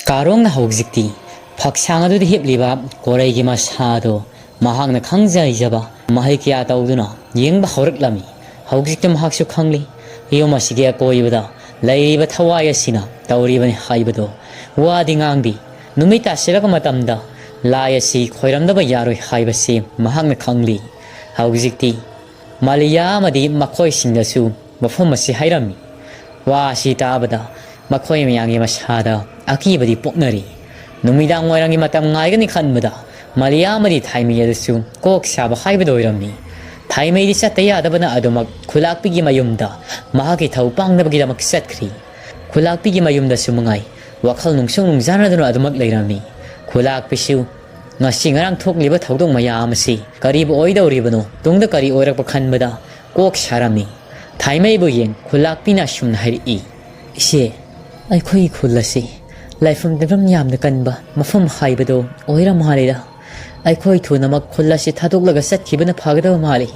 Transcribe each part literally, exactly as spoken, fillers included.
ꯀꯥꯔꯣꯡꯅ ꯍꯧꯖꯤꯛꯇꯤ ꯐꯛꯁꯥꯡ ꯑꯗꯨꯗ ꯍꯤꯞꯂꯤꯕ ꯀꯣꯔꯩꯒꯤ ꯃꯁꯥꯗꯨ ꯃꯍꯥꯛꯅ ꯈꯪꯖ ꯍꯩꯖꯕ ꯃꯍꯩ ꯀꯌꯥ ꯇꯧꯗꯨꯅ ꯌꯦꯡꯕ ꯍꯧꯔꯛꯂꯝꯃꯤ꯫ ꯍꯧꯖꯤꯛꯇꯤ ꯃꯍꯥꯛꯁꯨ ꯈꯪꯂꯤ, ꯌꯨꯝ ꯑꯁꯤꯒꯤ ꯑꯀꯣꯏꯕꯗ ꯂꯩꯔꯤꯕ ꯊꯋꯥꯏ ꯑꯁꯤꯅ ꯇꯧꯔꯤꯕꯅꯤ ꯍꯥꯏꯕꯗꯨ꯫ ꯋꯥꯗꯤ ꯉꯥꯡꯗꯦ꯫ ꯅꯨꯃꯤꯠ ꯇꯥꯁꯤꯜꯂꯛꯄ ꯃꯇꯝꯗ ꯂꯥꯏ ꯑꯁꯤ ꯈꯣꯏꯔꯝꯗꯕ ꯌꯥꯔꯣꯏ ꯍꯥꯏꯕꯁꯤ ꯃꯍꯥꯛꯅ ꯈꯪꯂꯤ꯫ ꯍꯧꯖꯤꯛꯇꯤ ꯃꯥꯂꯤꯌꯥ ꯑꯃꯗꯤ ꯃꯈꯣꯏꯁꯤꯡꯗꯁꯨ ꯃꯐꯝ ꯑꯁꯤ ꯍꯥꯏꯔꯝꯃꯤ꯫ ꯋꯥ ꯑꯁꯤ ꯇꯥꯕꯗ ꯃꯈꯣꯏ ꯃꯌꯥꯝꯒꯤ ꯃꯁꯥꯗ ꯑꯀꯤꯕꯗꯤ ꯄꯣꯛꯅꯔꯤ꯫ ꯅꯨꯃꯤꯗꯥꯡ ꯋꯥꯏꯔꯝꯒꯤ ꯃꯇꯝ ꯉꯥꯏꯒꯅꯤ ꯈꯟꯕꯗ ꯃꯥꯂꯤꯌꯥ ꯑꯃꯗꯤ ꯊꯥꯏꯃꯩ ꯑꯗꯨꯁꯨ ꯀꯣꯛ ꯁꯥꯕ ꯍꯥꯏꯕꯗꯨ ꯑꯣꯏꯔꯝꯃꯤ꯫ ꯊꯥꯏꯃꯩꯗꯤ ꯆꯠꯇ ꯌꯥꯗꯕꯅ ꯑꯗꯨꯃꯛ ꯈꯨꯂꯥꯛꯄꯤꯒꯤ ꯃꯌꯨꯝꯗ ꯃꯍꯥꯛꯀꯤ ꯊꯧ ꯄꯥꯡꯅꯕꯒꯤꯗꯃꯛ ꯆꯠꯈ꯭ꯔꯤ꯫ ꯈꯨꯂꯥꯛꯄꯤꯒꯤ ꯃꯌꯨꯝꯗꯁꯨ ꯃꯉꯥꯏ ꯋꯥꯈꯜ ꯅꯨꯡꯁꯨꯡ ꯅꯨꯡꯖꯥꯅꯗꯨꯅ ꯑꯗꯨꯃꯛ ꯂꯩꯔꯝꯃꯤ꯫ ꯈꯨꯂꯥꯛꯄꯤꯁꯨ ꯉꯁꯤ ꯉꯔꯥꯡ ꯊꯣꯛꯂꯤꯕ ꯊꯧꯗꯣꯛ ꯃꯌꯥꯝ ꯑꯁꯤ ꯀꯔꯤꯕꯨ ꯑꯣꯏꯗꯧꯔꯤꯕꯅꯣ, ꯇꯨꯡꯗ ꯀꯔꯤ ꯑꯣꯏꯔꯛꯄ ꯈꯟꯕꯗ ꯀꯣꯛ ꯁꯥꯔꯝꯃꯤ꯫ ꯊꯥꯏꯃꯩꯕꯨ ꯌꯦꯡ ꯈꯨꯂꯥꯛꯄꯤꯅ ꯑꯁꯨꯝꯅ ꯍꯥꯏꯔꯛꯏ, "ꯏꯆꯦ, ꯑꯩꯈꯣꯏꯒꯤ ꯈꯨꯜ ꯑꯁꯤ ꯂꯥꯏꯐꯝ ꯇꯤꯟꯐꯝ ꯌꯥꯝꯅ ꯀꯟꯕ ꯃꯐꯝ ꯍꯥꯏꯕꯗꯨ ꯑꯣꯏꯔ ꯃꯥꯜꯂꯤꯗ꯫ ꯑꯩꯈꯣꯏ ꯊꯨꯅꯃꯛ ꯈꯨꯜ ꯑꯁꯤ ꯊꯥꯗꯣꯛꯂꯒ ꯆꯠꯈꯤꯕꯅ ꯐꯒꯗꯕ ꯃꯥꯜꯂꯤ꯫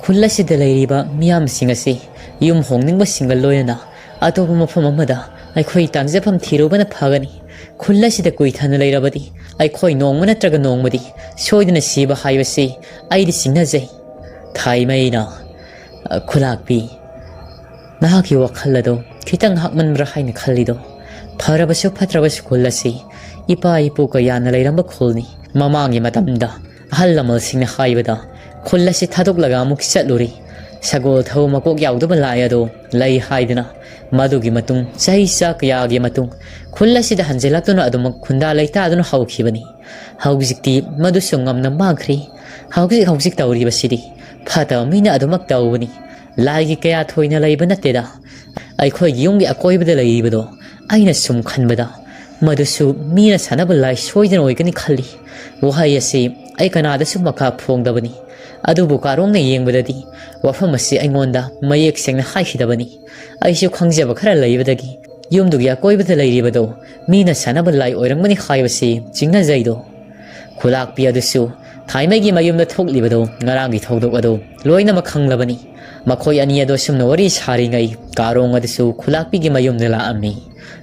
ꯈꯨꯜ ꯑꯁꯤꯗ ꯂꯩꯔꯤꯕ ꯃꯤꯌꯥꯝꯁꯤꯡ ꯑꯁꯤ ꯌꯨꯝ ꯍꯣꯡꯅꯤꯡꯕꯁꯤꯡꯒ ꯂꯣꯏꯅꯅ ꯑꯇꯣꯞꯄ ꯃꯐꯝ ꯑꯃꯗ ꯑꯩꯈꯣꯏ ꯇꯥꯡꯖꯐꯝ ꯊꯤꯔꯨꯕꯅ ꯐꯒꯅꯤ꯫ ꯈꯨꯜ ꯑꯁꯤꯗ ꯀꯨꯏꯊꯅ ꯂꯩꯔꯕꯗꯤ ꯑꯩꯈꯣꯏ ꯅꯣꯡꯃ ꯅꯠꯇ꯭ꯔꯒ ꯅꯣꯡꯃꯗꯤ ꯁꯣꯏꯗꯅ ꯁꯤꯕ ꯍꯥꯏꯕꯁꯤ ꯑꯩꯗꯤ ꯆꯤꯡꯅꯖꯩ꯫" ꯊꯥꯏꯃꯩꯅ, "ꯈꯨꯂꯥꯛꯄꯤ, ꯅꯍꯥꯛꯀꯤ ꯋꯥꯈꯜ ꯑꯗꯣ ꯈꯤꯇꯪ ꯍꯥꯛꯃꯟꯕ꯭ꯔꯥ ꯍꯥꯏꯅ ꯈꯜꯂꯤꯗꯣ? ꯐꯔꯕꯁꯨ ꯐꯠꯇ꯭ꯔꯕꯁꯨ ꯈꯨꯜ ꯑꯁꯤ ꯏꯄꯥ ꯏꯄꯨ ꯀꯌꯥꯅ ꯂꯩꯔꯝꯕ ꯈꯨꯜꯅꯤ꯫ ꯃꯃꯥꯡꯒꯤ ꯃꯇꯝꯗ ꯑꯍꯜ ꯂꯃꯟꯁꯤꯡꯅ ꯍꯥꯏꯕꯗ ꯈꯨꯜ ꯑꯁꯤ ꯊꯥꯗꯣꯛꯂꯒ ꯑꯃꯨꯛ ꯆꯠꯂꯨꯔꯤ꯫ ꯁꯒꯣꯜ ꯊꯧ ꯃꯀꯣꯛ ꯌꯥꯎꯗꯕ ꯂꯥꯏ ꯑꯗꯣ ꯂꯩ ꯍꯥꯏꯗꯅ ꯃꯗꯨꯒꯤ ꯃꯇꯨꯡ ꯆꯍꯤ ꯆꯥ ꯀꯌꯥꯒꯤ ꯃꯇꯨꯡ ꯈꯨꯜ ꯑꯁꯤꯗ ꯍꯟꯖꯤꯜꯂꯛꯇꯨꯅ ꯑꯗꯨꯃꯛ ꯈꯨꯟꯗꯥ ꯂꯩꯇꯥꯗꯨꯅ ꯍꯧꯈꯤꯕꯅꯤ꯫ ꯍꯧꯖꯤꯛꯇꯤ ꯃꯗꯨꯁꯨ ꯉꯝꯅ ꯃꯥꯡꯈ꯭ꯔꯤ꯫ ꯍꯧꯖꯤꯛ ꯍꯧꯖꯤꯛ ꯇꯧꯔꯤꯕꯁꯤꯗꯤ ꯐꯠꯇꯕ ꯃꯤꯅ ꯑꯗꯨꯃꯛ ꯇꯧꯕꯅꯤ꯫ ꯂꯥꯏꯒꯤ ꯀꯌꯥ ꯊꯣꯏꯅ ꯂꯩꯕ ꯅꯠꯇꯦꯗ꯫ ꯑꯩꯈꯣꯏꯒꯤ ꯌꯨꯝꯒꯤ ꯑꯀꯣꯏꯕꯗ ꯂꯩꯔꯤꯕꯗꯣ ꯑꯩꯅ ꯁꯨꯝ ꯈꯟꯕꯗ ꯃꯗꯨꯁꯨ ꯃꯤꯅ ꯁꯥꯟꯅꯕ ꯂꯥꯏ ꯁꯣꯏꯗꯅ ꯑꯣꯏꯒꯅꯤ ꯈꯜꯂꯤ꯫ ꯋꯥꯍꯩ ꯑꯁꯤ ꯑꯩ ꯀꯅꯥꯗꯁꯨ ꯃꯈꯥ ꯐꯣꯡꯗꯕꯅꯤ꯫ ꯑꯗꯨꯕꯨ ꯀꯥꯔꯣꯡꯅ ꯌꯦꯡꯕꯗꯗꯤ ꯋꯥꯐꯝ ꯑꯁꯤ ꯑꯩꯉꯣꯟꯗ ꯃꯌꯦꯛ ꯁꯦꯡꯅ ꯍꯥꯏꯈꯤꯗꯕꯅꯤ꯫ ꯑꯩꯁꯨ ꯈꯪꯖꯕ ꯈꯔ ꯂꯩꯕꯗꯒꯤ ꯌꯨꯝꯗꯨꯒꯤ ꯑꯀꯣꯏꯕꯗ ꯂꯩꯔꯤꯕꯗꯣ ꯃꯤꯅ ꯁꯥꯟꯅꯕ ꯂꯥꯏ ꯑꯣꯏꯔꯝꯒꯅꯤ ꯍꯥꯏꯕꯁꯤ ꯆꯤꯡꯅꯖꯩꯗꯣ꯫ ꯈꯨꯂꯥꯛꯄꯤ ꯑꯗꯨꯁꯨ ꯊꯥꯏꯃꯩꯒꯤ ꯃꯌꯨꯝꯗ ꯊꯣꯛꯂꯤꯕꯗꯣ ꯉꯔꯥꯡꯒꯤ ꯊꯧꯗꯣꯛ ꯑꯗꯣ ꯂꯣꯏꯅꯃꯛ ꯈꯪꯂꯕꯅꯤ꯫ ꯃꯈꯣꯏ ꯑꯅꯤ ꯑꯗꯣ ꯑꯁꯨꯝꯅ ꯋꯥꯔꯤ ꯁꯥꯔꯤꯉꯩ ꯀꯥꯔꯣꯡ ꯑꯗꯨꯁꯨ ꯈꯨꯂꯥꯛꯄꯤꯒꯤ ꯃꯌꯨꯝꯗ ꯂꯥꯛꯑꯝꯃꯤ꯫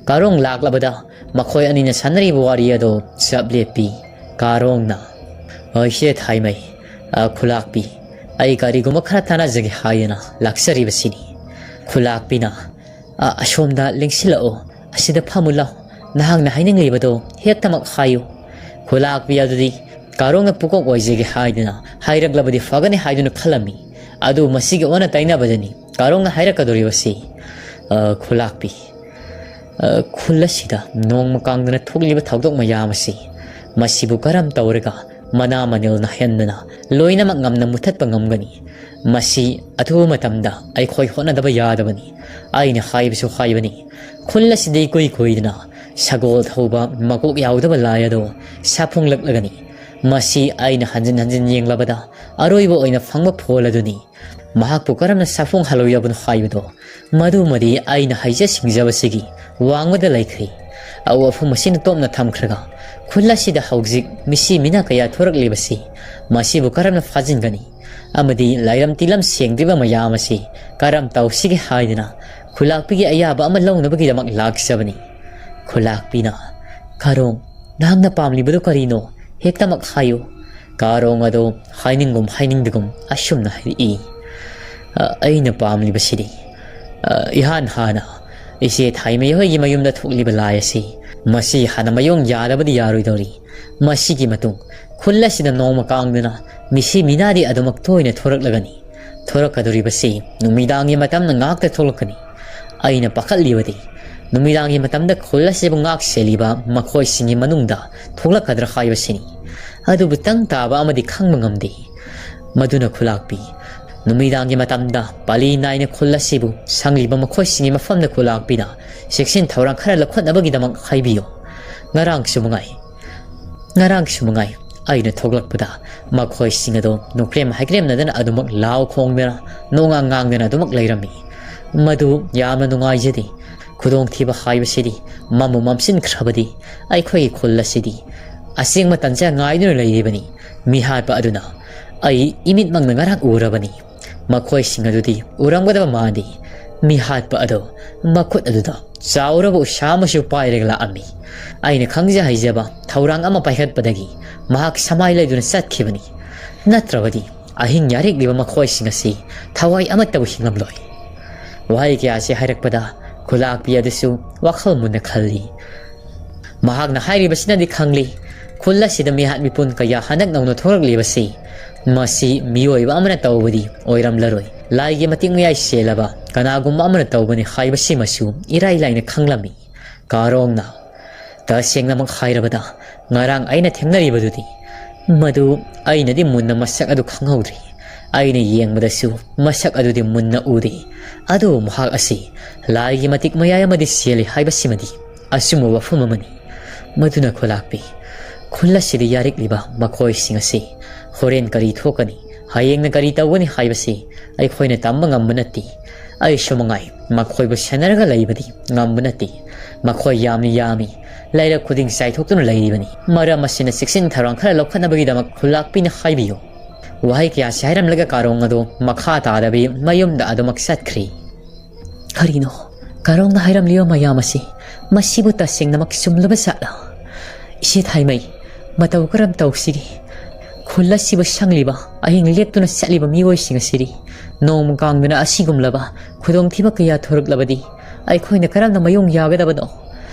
ꯀꯥꯔꯣꯡ ꯂꯥꯛꯂꯕꯗ ꯃꯈꯣꯏ ꯑꯅꯤꯅ ꯁꯥꯟꯅꯔꯤꯕ ꯋꯥꯔꯤ ꯑꯗꯨ ꯆꯞ ꯂꯦꯞꯄꯤ꯫ ꯀꯥꯔꯣꯡꯅ, "ꯍꯣꯏ, ꯏꯆꯦ ꯊꯥꯏꯃꯩ, ꯑ, ꯈꯨꯂꯥꯛꯄꯤ, ꯑꯩ ꯀꯔꯤꯒꯨꯝꯕ ꯈꯔ ꯇꯥꯟꯅꯖꯒꯦ ꯍꯥꯏꯗꯨꯅ ꯂꯥꯛꯆꯔꯤꯕꯁꯤꯅꯤ꯫" ꯈꯨꯂꯥꯛꯄꯤꯅ, "ꯑ, ꯑꯁꯣꯝꯗ ꯂꯦꯡꯁꯤꯜꯂꯛꯑꯣ, ꯑꯁꯤꯗ ꯐꯝꯃꯨ ꯂꯥꯎ, ꯅꯍꯥꯛꯅ ꯍꯥꯏꯅꯤꯡꯂꯤꯕꯗꯣ ꯍꯦꯛꯇꯃꯛ ꯍꯥꯏꯌꯨ꯫" ꯈꯨꯂꯥꯛꯄꯤ ꯑꯗꯨꯗꯤ ꯀꯥꯔꯣꯡꯅ ꯄꯨꯀꯣꯛ ꯑꯣꯏꯖꯒꯦ ꯍꯥꯏꯗꯨꯅ ꯍꯥꯏꯔꯛꯂꯕꯗꯤ ꯐꯒꯅꯤ ꯍꯥꯏꯗꯨꯅ ꯈꯜꯂꯝꯃꯤ꯫ ꯑꯗꯨ ꯃꯁꯤꯒꯤ ꯑꯣꯟꯅ ꯇꯩꯅꯕꯗꯅꯤ ꯀꯥꯔꯣꯡꯅ ꯍꯥꯏꯔꯛꯀꯗꯧꯔꯤꯕꯁꯤ꯫ "ꯑ, ꯈꯨꯂꯥꯛꯄꯤ, ꯑ, ꯈꯨꯜ ꯑꯁꯤꯗ ꯅꯣꯡꯃ ꯀꯥꯡꯗꯅ ꯊꯣꯛꯂꯤꯕ ꯊꯧꯗꯣꯛ ꯃꯌꯥꯝ ꯑꯁꯤ, ꯃꯁꯤꯕꯨ ꯀꯔꯝ ꯇꯧꯔꯒ ꯃꯅꯥ ꯃꯅꯤꯜ ꯅꯥꯏꯍꯟꯗꯅ ꯂꯣꯏꯅꯃꯛ ꯉꯝꯅ ꯃꯨꯊꯠꯄ ꯉꯝꯒꯅꯤ? ꯃꯁꯤ ꯑꯊꯨꯕ ꯃꯇꯝꯗ ꯑꯩꯈꯣꯏ ꯍꯣꯠꯅꯗꯕ ꯌꯥꯗꯕꯅꯤ꯫" ꯑꯩꯅ ꯍꯥꯏꯕꯁꯨ ꯍꯥꯏꯕꯅꯤ, ꯈꯨꯜ ꯑꯁꯤꯗ ꯏꯀꯨꯏ ꯀꯨꯏꯗꯅ ꯁꯒꯣꯜ ꯊꯧꯕ ꯃꯀꯣꯛ ꯌꯥꯎꯗꯕ ꯂꯥꯏ ꯑꯗꯣ ꯁꯥꯐꯣꯡꯂꯛꯂꯒꯅꯤ꯫ ꯃꯁꯤ ꯑꯩꯅ ꯍꯟꯖꯤꯟ ꯍꯟꯖꯤꯟ ꯌꯦꯡꯂꯕꯗ ꯑꯔꯣꯏꯕ ꯑꯣꯏꯅ ꯐꯪꯕ ꯐꯣꯜ ꯑꯗꯨꯅꯤ꯫ ꯃꯍꯥꯛꯄꯨ ꯀꯔꯝꯅ ꯁꯥꯐꯣꯡꯍꯜꯂꯣꯏꯗꯕꯅꯣ ꯍꯥꯏꯕꯗꯣ, ꯃꯗꯨꯃꯗꯤ ꯑꯩꯅ ꯍꯩꯖ ꯁꯤꯡꯖꯕꯁꯤꯒꯤ ꯋꯥꯡꯃꯗ ꯂꯩꯈ꯭ꯔꯦ꯫ ꯑꯋꯥꯐꯝ ꯑꯁꯤꯅ ꯇꯣꯞꯅ ꯊꯝꯈ꯭ꯔꯒ, ꯈꯨꯜ ꯑꯁꯤꯗ ꯍꯧꯖꯤꯛ ꯃꯤꯁꯤ ꯃꯤꯅꯥ ꯀꯌꯥ ꯊꯣꯔꯛꯂꯤꯕꯁꯤ, ꯃꯁꯤꯕꯨ ꯀꯔꯝꯅ ꯐꯥꯖꯤꯟꯒꯅꯤ? ꯑꯃꯗꯤ ꯂꯥꯏꯔꯝ ꯇꯤꯂꯝ ꯁꯦꯡꯗ꯭ꯔꯤꯕ ꯃꯌꯥꯝ ꯑꯁꯤ ꯀꯔꯝ ꯇꯧꯁꯤꯒꯦ ꯍꯥꯏꯗꯅ ꯈꯨꯂꯥꯛꯄꯤꯒꯤ ꯑꯌꯥꯕ ꯑꯃ ꯂꯧꯅꯕꯒꯤꯗꯃꯛ ꯂꯥꯛꯆꯕꯅꯤ꯫ ꯈꯨꯂꯥꯛꯄꯤꯅ, "ꯀꯥꯔꯣꯡ, ꯅꯍꯥꯛꯅ ꯄꯥꯝꯂꯤꯕꯗꯨ ꯀꯔꯤꯅꯣ? ꯍꯦꯛꯇꯃꯛ ꯍꯥꯏꯌꯨ꯫" ꯀꯥꯔꯣꯡ ꯑꯗꯣ ꯍꯥꯏꯅꯤꯡꯒꯨꯝ ꯍꯥꯏꯅꯤꯡꯗꯒꯨꯝ ꯑꯁꯨꯝꯅ ꯍꯥꯏꯔꯛꯏ, "ꯑ, ꯑꯩꯅ ꯄꯥꯝꯂꯤꯕꯁꯤꯗꯤ, ꯑ, ꯏꯍꯥꯟ ꯍꯥꯟꯅ ꯏꯆꯦ ꯊꯥꯏꯃꯩ ꯍꯣꯏꯒꯤ ꯃꯌꯨꯝꯗ ꯊꯣꯛꯂꯤꯕ ꯂꯥꯏ ꯑꯁꯤ, ꯃꯁꯤ ꯍꯥꯟꯅ ꯃꯌꯣꯡ ꯌꯥꯗꯕꯗꯤ ꯌꯥꯔꯣꯏꯗꯧꯔꯤ꯫ ꯃꯁꯤꯒꯤ ꯃꯇꯨꯡ ꯈꯨꯜ ꯑꯁꯤꯗ ꯅꯣꯡꯃ ꯀꯥꯡꯗꯅ ꯃꯤꯁꯤ ꯃꯤꯅꯥꯗꯤ ꯑꯗꯨꯃꯛ ꯇꯣꯏꯅ ꯊꯣꯔꯛꯂꯒꯅꯤ꯫ ꯊꯣꯔꯛꯀꯗꯧꯔꯤꯕꯁꯤ ꯅꯨꯃꯤꯗꯥꯡꯒꯤ ꯃꯇꯝꯗ ꯉꯥꯛꯇ ꯊꯣꯛꯂꯛꯀꯅꯤ꯫ ꯑꯩꯅ ꯄꯥꯈꯠꯂꯤꯕꯗꯤ ꯅꯨꯃꯤꯗꯥꯡꯒꯤ ꯃꯇꯝꯗ ꯈꯨꯜ ꯑꯁꯤꯕꯨ ꯉꯥꯛ ꯁꯦꯜꯂꯤꯕ ꯃꯈꯣꯏꯁꯤꯡꯒꯤ ꯃꯅꯨꯡꯗ ꯊꯣꯛꯂꯛꯀꯗ꯭ꯔꯥ ꯍꯥꯏꯕꯁꯤꯅꯤ꯫ ꯑꯗꯨꯕꯨ ꯇꯪ ꯇꯥꯕ ꯑꯃꯗꯤ ꯈꯪꯕ ꯉꯝꯗꯦ꯫ ꯃꯗꯨꯅ ꯈꯨꯂꯥꯛꯄꯤ, ꯅꯨꯃꯤꯗꯥꯡꯒꯤ ꯃꯇꯝꯗ ꯄꯥꯂꯤ ꯅꯥꯏꯅ ꯈꯨꯜ ꯑꯁꯤꯕꯨ ꯁꯪꯂꯤꯕ ꯃꯈꯣꯏꯁꯤꯡꯒꯤ ꯃꯐꯝꯗ ꯈꯨꯂꯥꯛꯄꯤꯅ ꯆꯦꯛꯁꯤꯟ ꯊꯧꯔꯥꯡ ꯈꯔ ꯂꯧꯈꯠꯅꯕꯒꯤꯗꯃꯛ ꯍꯥꯏꯕꯤꯌꯨ꯫ ꯉꯔꯥꯡꯁꯨ ꯃꯉꯥꯏ, ꯉꯔꯥꯡꯁꯨ ꯃꯉꯥꯏ, ꯑꯩꯅ ꯊꯣꯛꯂꯛꯄꯗ ꯃꯈꯣꯏꯁꯤꯡ ꯑꯗꯨ ꯅꯣꯛꯈ꯭ꯔꯦꯝ ꯍꯥꯏꯈ꯭ꯔꯦꯝꯅꯗꯅ ꯑꯗꯨꯃꯛ ꯂꯥꯎ ꯈꯣꯡꯗꯅ, ꯅꯣꯡꯉꯥꯡ ꯉꯥꯡꯗꯅ ꯑꯗꯨꯃꯛ ꯂꯩꯔꯝꯃꯤ꯫ ꯃꯗꯨ ꯌꯥꯝꯅ ꯅꯨꯡꯉꯥꯏꯖꯗꯦ꯫ ꯈꯨꯗꯣꯡꯊꯤꯕ ꯍꯥꯏꯕꯁꯤꯗꯤ ꯃꯝꯕꯨ ꯃꯝꯁꯤꯟꯈ꯭ꯔꯕꯗꯤ ꯑꯩꯈꯣꯏꯒꯤ ꯈꯨꯜ ꯑꯁꯤꯗꯤ ꯑꯁꯦꯡꯕ ꯇꯟꯖꯥ ꯉꯥꯏꯗꯨꯅ ꯂꯩꯔꯤꯕꯅꯤ꯫" ꯃꯤꯍꯥꯠꯄ ꯑꯗꯨꯅ, "ꯑꯩ ꯏꯃꯤꯠꯃꯛꯅ ꯉꯔꯥꯡ ꯎꯔꯕꯅꯤ꯫ ꯃꯈꯣꯏꯁꯤꯡ ꯑꯗꯨꯗꯤ ꯎꯔꯝꯒꯗꯕ ꯃꯥꯟꯗꯦ꯫" ꯃꯤꯍꯥꯠꯄ ꯑꯗꯨ ꯃꯈꯨꯠ ꯑꯗꯨꯗ ꯆꯥꯎꯔꯕ ꯎꯁꯥ ꯑꯃꯁꯨ ꯄꯥꯏꯔꯒ ꯂꯥꯛꯑꯝꯃꯤ꯫ ꯑꯩꯅ ꯈꯪꯖ ꯍꯩꯖꯕ ꯊꯧꯔꯥꯡ ꯑꯃ ꯄꯥꯏꯈꯠꯄꯗꯒꯤ ꯃꯍꯥꯛ ꯁꯃꯥꯏ ꯂꯩꯗꯨꯅ ꯆꯠꯈꯤꯕꯅꯤ꯫ ꯅꯠꯇ꯭ꯔꯕꯗꯤ ꯑꯍꯤꯡ ꯌꯥꯔꯦꯛꯂꯤꯕ ꯃꯈꯣꯏꯁꯤꯡ ꯑꯁꯤ ꯊꯋꯥꯏ ꯑꯃꯠꯇꯕꯨ ꯍꯤꯡꯂꯝꯂꯣꯏ꯫ ꯋꯥꯍꯩ ꯀꯌꯥꯁꯤ ꯍꯥꯏꯔꯛꯄꯗ ꯈꯨꯂꯥꯛꯄꯤ ꯑꯗꯨꯁꯨ ꯋꯥꯈꯜ ꯃꯨꯟꯅ ꯈꯜꯂꯤ꯫ ꯃꯍꯥꯛꯅ ꯍꯥꯏꯔꯤꯕꯁꯤꯅꯗꯤ ꯈꯪꯂꯤ, ꯈꯨꯜ ꯑꯁꯤꯗ ꯃꯤꯍꯥꯠ ꯃꯤꯄꯨꯟ ꯀꯌꯥ ꯍꯟꯗꯛ ꯅꯧꯅ ꯊꯣꯛꯂꯛꯂꯤꯕꯁꯤ ꯃꯁꯤ ꯃꯤꯑꯣꯏꯕ ꯑꯃꯅ ꯇꯧꯕꯗꯤ ꯑꯣꯏꯔꯝꯂꯔꯣꯏ꯫ ꯂꯥꯏꯒꯤ ꯃꯇꯤꯛ ꯃꯌꯥꯏ ꯆꯦꯜꯂꯕ ꯀꯅꯥꯒꯨꯝꯕ ꯑꯃꯅ ꯇꯧꯕꯅꯤ ꯍꯥꯏꯕꯁꯤꯃꯁꯨ ꯏꯔꯥꯏ ꯂꯥꯏꯅ ꯈꯪꯂꯝꯃꯤ꯫ ꯀꯥꯔꯣꯡꯅ, "ꯇꯁꯦꯡꯅꯃꯛ ꯍꯥꯏꯔꯕꯗ, ꯉꯔꯥꯡ ꯑꯩꯅ ꯊꯦꯡꯅꯔꯤꯕꯗꯨꯗꯤ, ꯃꯗꯨ ꯑꯩꯅꯗꯤ ꯃꯨꯟꯅ ꯃꯁꯛ ꯑꯗꯨ ꯈꯪꯍꯧꯗ꯭ꯔꯤ꯫ ꯑꯩꯅ ꯌꯦꯡꯕꯗꯁꯨ ꯃꯁꯛ ꯑꯗꯨꯗꯤ ꯃꯨꯟꯅ ꯎꯗꯦ꯫ ꯑꯗꯨꯕꯨ ꯃꯍꯥꯛ ꯑꯁꯤ ꯂꯥꯏꯒꯤ ꯃꯇꯤꯛ ꯃꯌꯥꯏ ꯑꯃꯗꯤ ꯆꯦꯜꯂꯤ ꯍꯥꯏꯕꯁꯤꯃꯗꯤ ꯑꯆꯨꯝꯕ ꯋꯥꯐꯝ ꯑꯃꯅꯤ꯫ ꯃꯗꯨꯅ ꯈꯨꯂꯥꯛꯄꯤ, ꯈꯨꯜ ꯑꯁꯤꯗ ꯌꯥꯔꯤꯛꯂꯤꯕ ꯃꯈꯣꯏꯁꯤꯡ ꯑꯁꯤ ꯍꯣꯔꯦꯟ ꯀꯔꯤ ꯊꯣꯛꯀꯅꯤ, ꯍꯌꯦꯡꯅ ꯀꯔꯤ ꯇꯧꯒꯅꯤ ꯍꯥꯏꯕꯁꯤ ꯑꯩꯈꯣꯏꯅ ꯇꯝꯕ ꯉꯝꯕ ꯅꯠꯇꯦ꯫ ꯑꯩꯁꯨ ꯃꯉꯥꯏ ꯃꯈꯣꯏꯕꯨ ꯁꯦꯟꯅꯔꯒ ꯂꯩꯕꯗꯤ ꯉꯝꯕ ꯅꯠꯇꯦ꯫ ꯃꯈꯣꯏ ꯌꯥꯝꯅ ꯌꯥꯝꯃꯤ, ꯂꯩꯔꯛ ꯈꯨꯗꯤꯡ ꯆꯥꯏꯊꯣꯛꯇꯨꯅ ꯂꯩꯔꯤꯕꯅꯤ꯫ ꯃꯔꯝ ꯑꯁꯤꯅ ꯆꯦꯛꯁꯤꯟ ꯊꯧꯔꯥꯡ ꯈꯔ ꯂꯧꯈꯠꯅꯕꯒꯤꯗꯃꯛ ꯈꯨꯂꯥꯛꯄꯤꯅ ꯍꯥꯏꯕꯤꯌꯨ꯫" ꯋꯥꯍꯩ ꯀꯌꯥꯁꯤ ꯍꯥꯏꯔꯝꯂꯒ ꯀꯥꯔꯣꯡ ꯑꯗꯨ ꯃꯈꯥ ꯇꯥꯗꯕꯤ ꯃꯌꯨꯝꯗ ꯑꯗꯨꯃꯛ ꯆꯠꯈ꯭ꯔꯤ꯫ ꯀꯔꯤꯅꯣ ꯀꯥꯔꯣꯡꯅ ꯍꯥꯏꯔꯝꯂꯤꯕ ꯃꯌꯥꯝ ꯑꯁꯤ? ꯃꯁꯤꯕꯨ ꯇꯁꯦꯡꯅꯃꯛ ꯆꯨꯝꯂꯕ ꯖꯥꯠꯂꯥ? ꯏꯆꯦ ꯊꯥꯏꯃꯩ, ꯃꯇꯧ ꯀꯔꯝ ꯇꯧꯁꯤꯒꯦ? ꯈꯨꯜ ꯑꯁꯤꯕꯨ ꯁꯪꯂꯤꯕ, ꯑꯍꯤꯡ ꯂꯦꯛꯇꯨꯅ ꯆꯠꯂꯤꯕ ꯃꯤꯑꯣꯏꯁꯤꯡ ꯑꯁꯤꯗꯤ ꯅꯣꯡꯃ ꯀꯥꯡꯗꯅ ꯑꯁꯤꯒꯨꯝꯂꯕ ꯈꯨꯗꯣꯡꯊꯤꯕ ꯀꯌꯥ ꯊꯣꯔꯛꯂꯕꯗꯤ ꯑꯩꯈꯣꯏꯅ ꯀꯔꯝꯅ ꯃꯥꯌꯣꯡ ꯌꯥꯒꯗꯕꯅꯣ?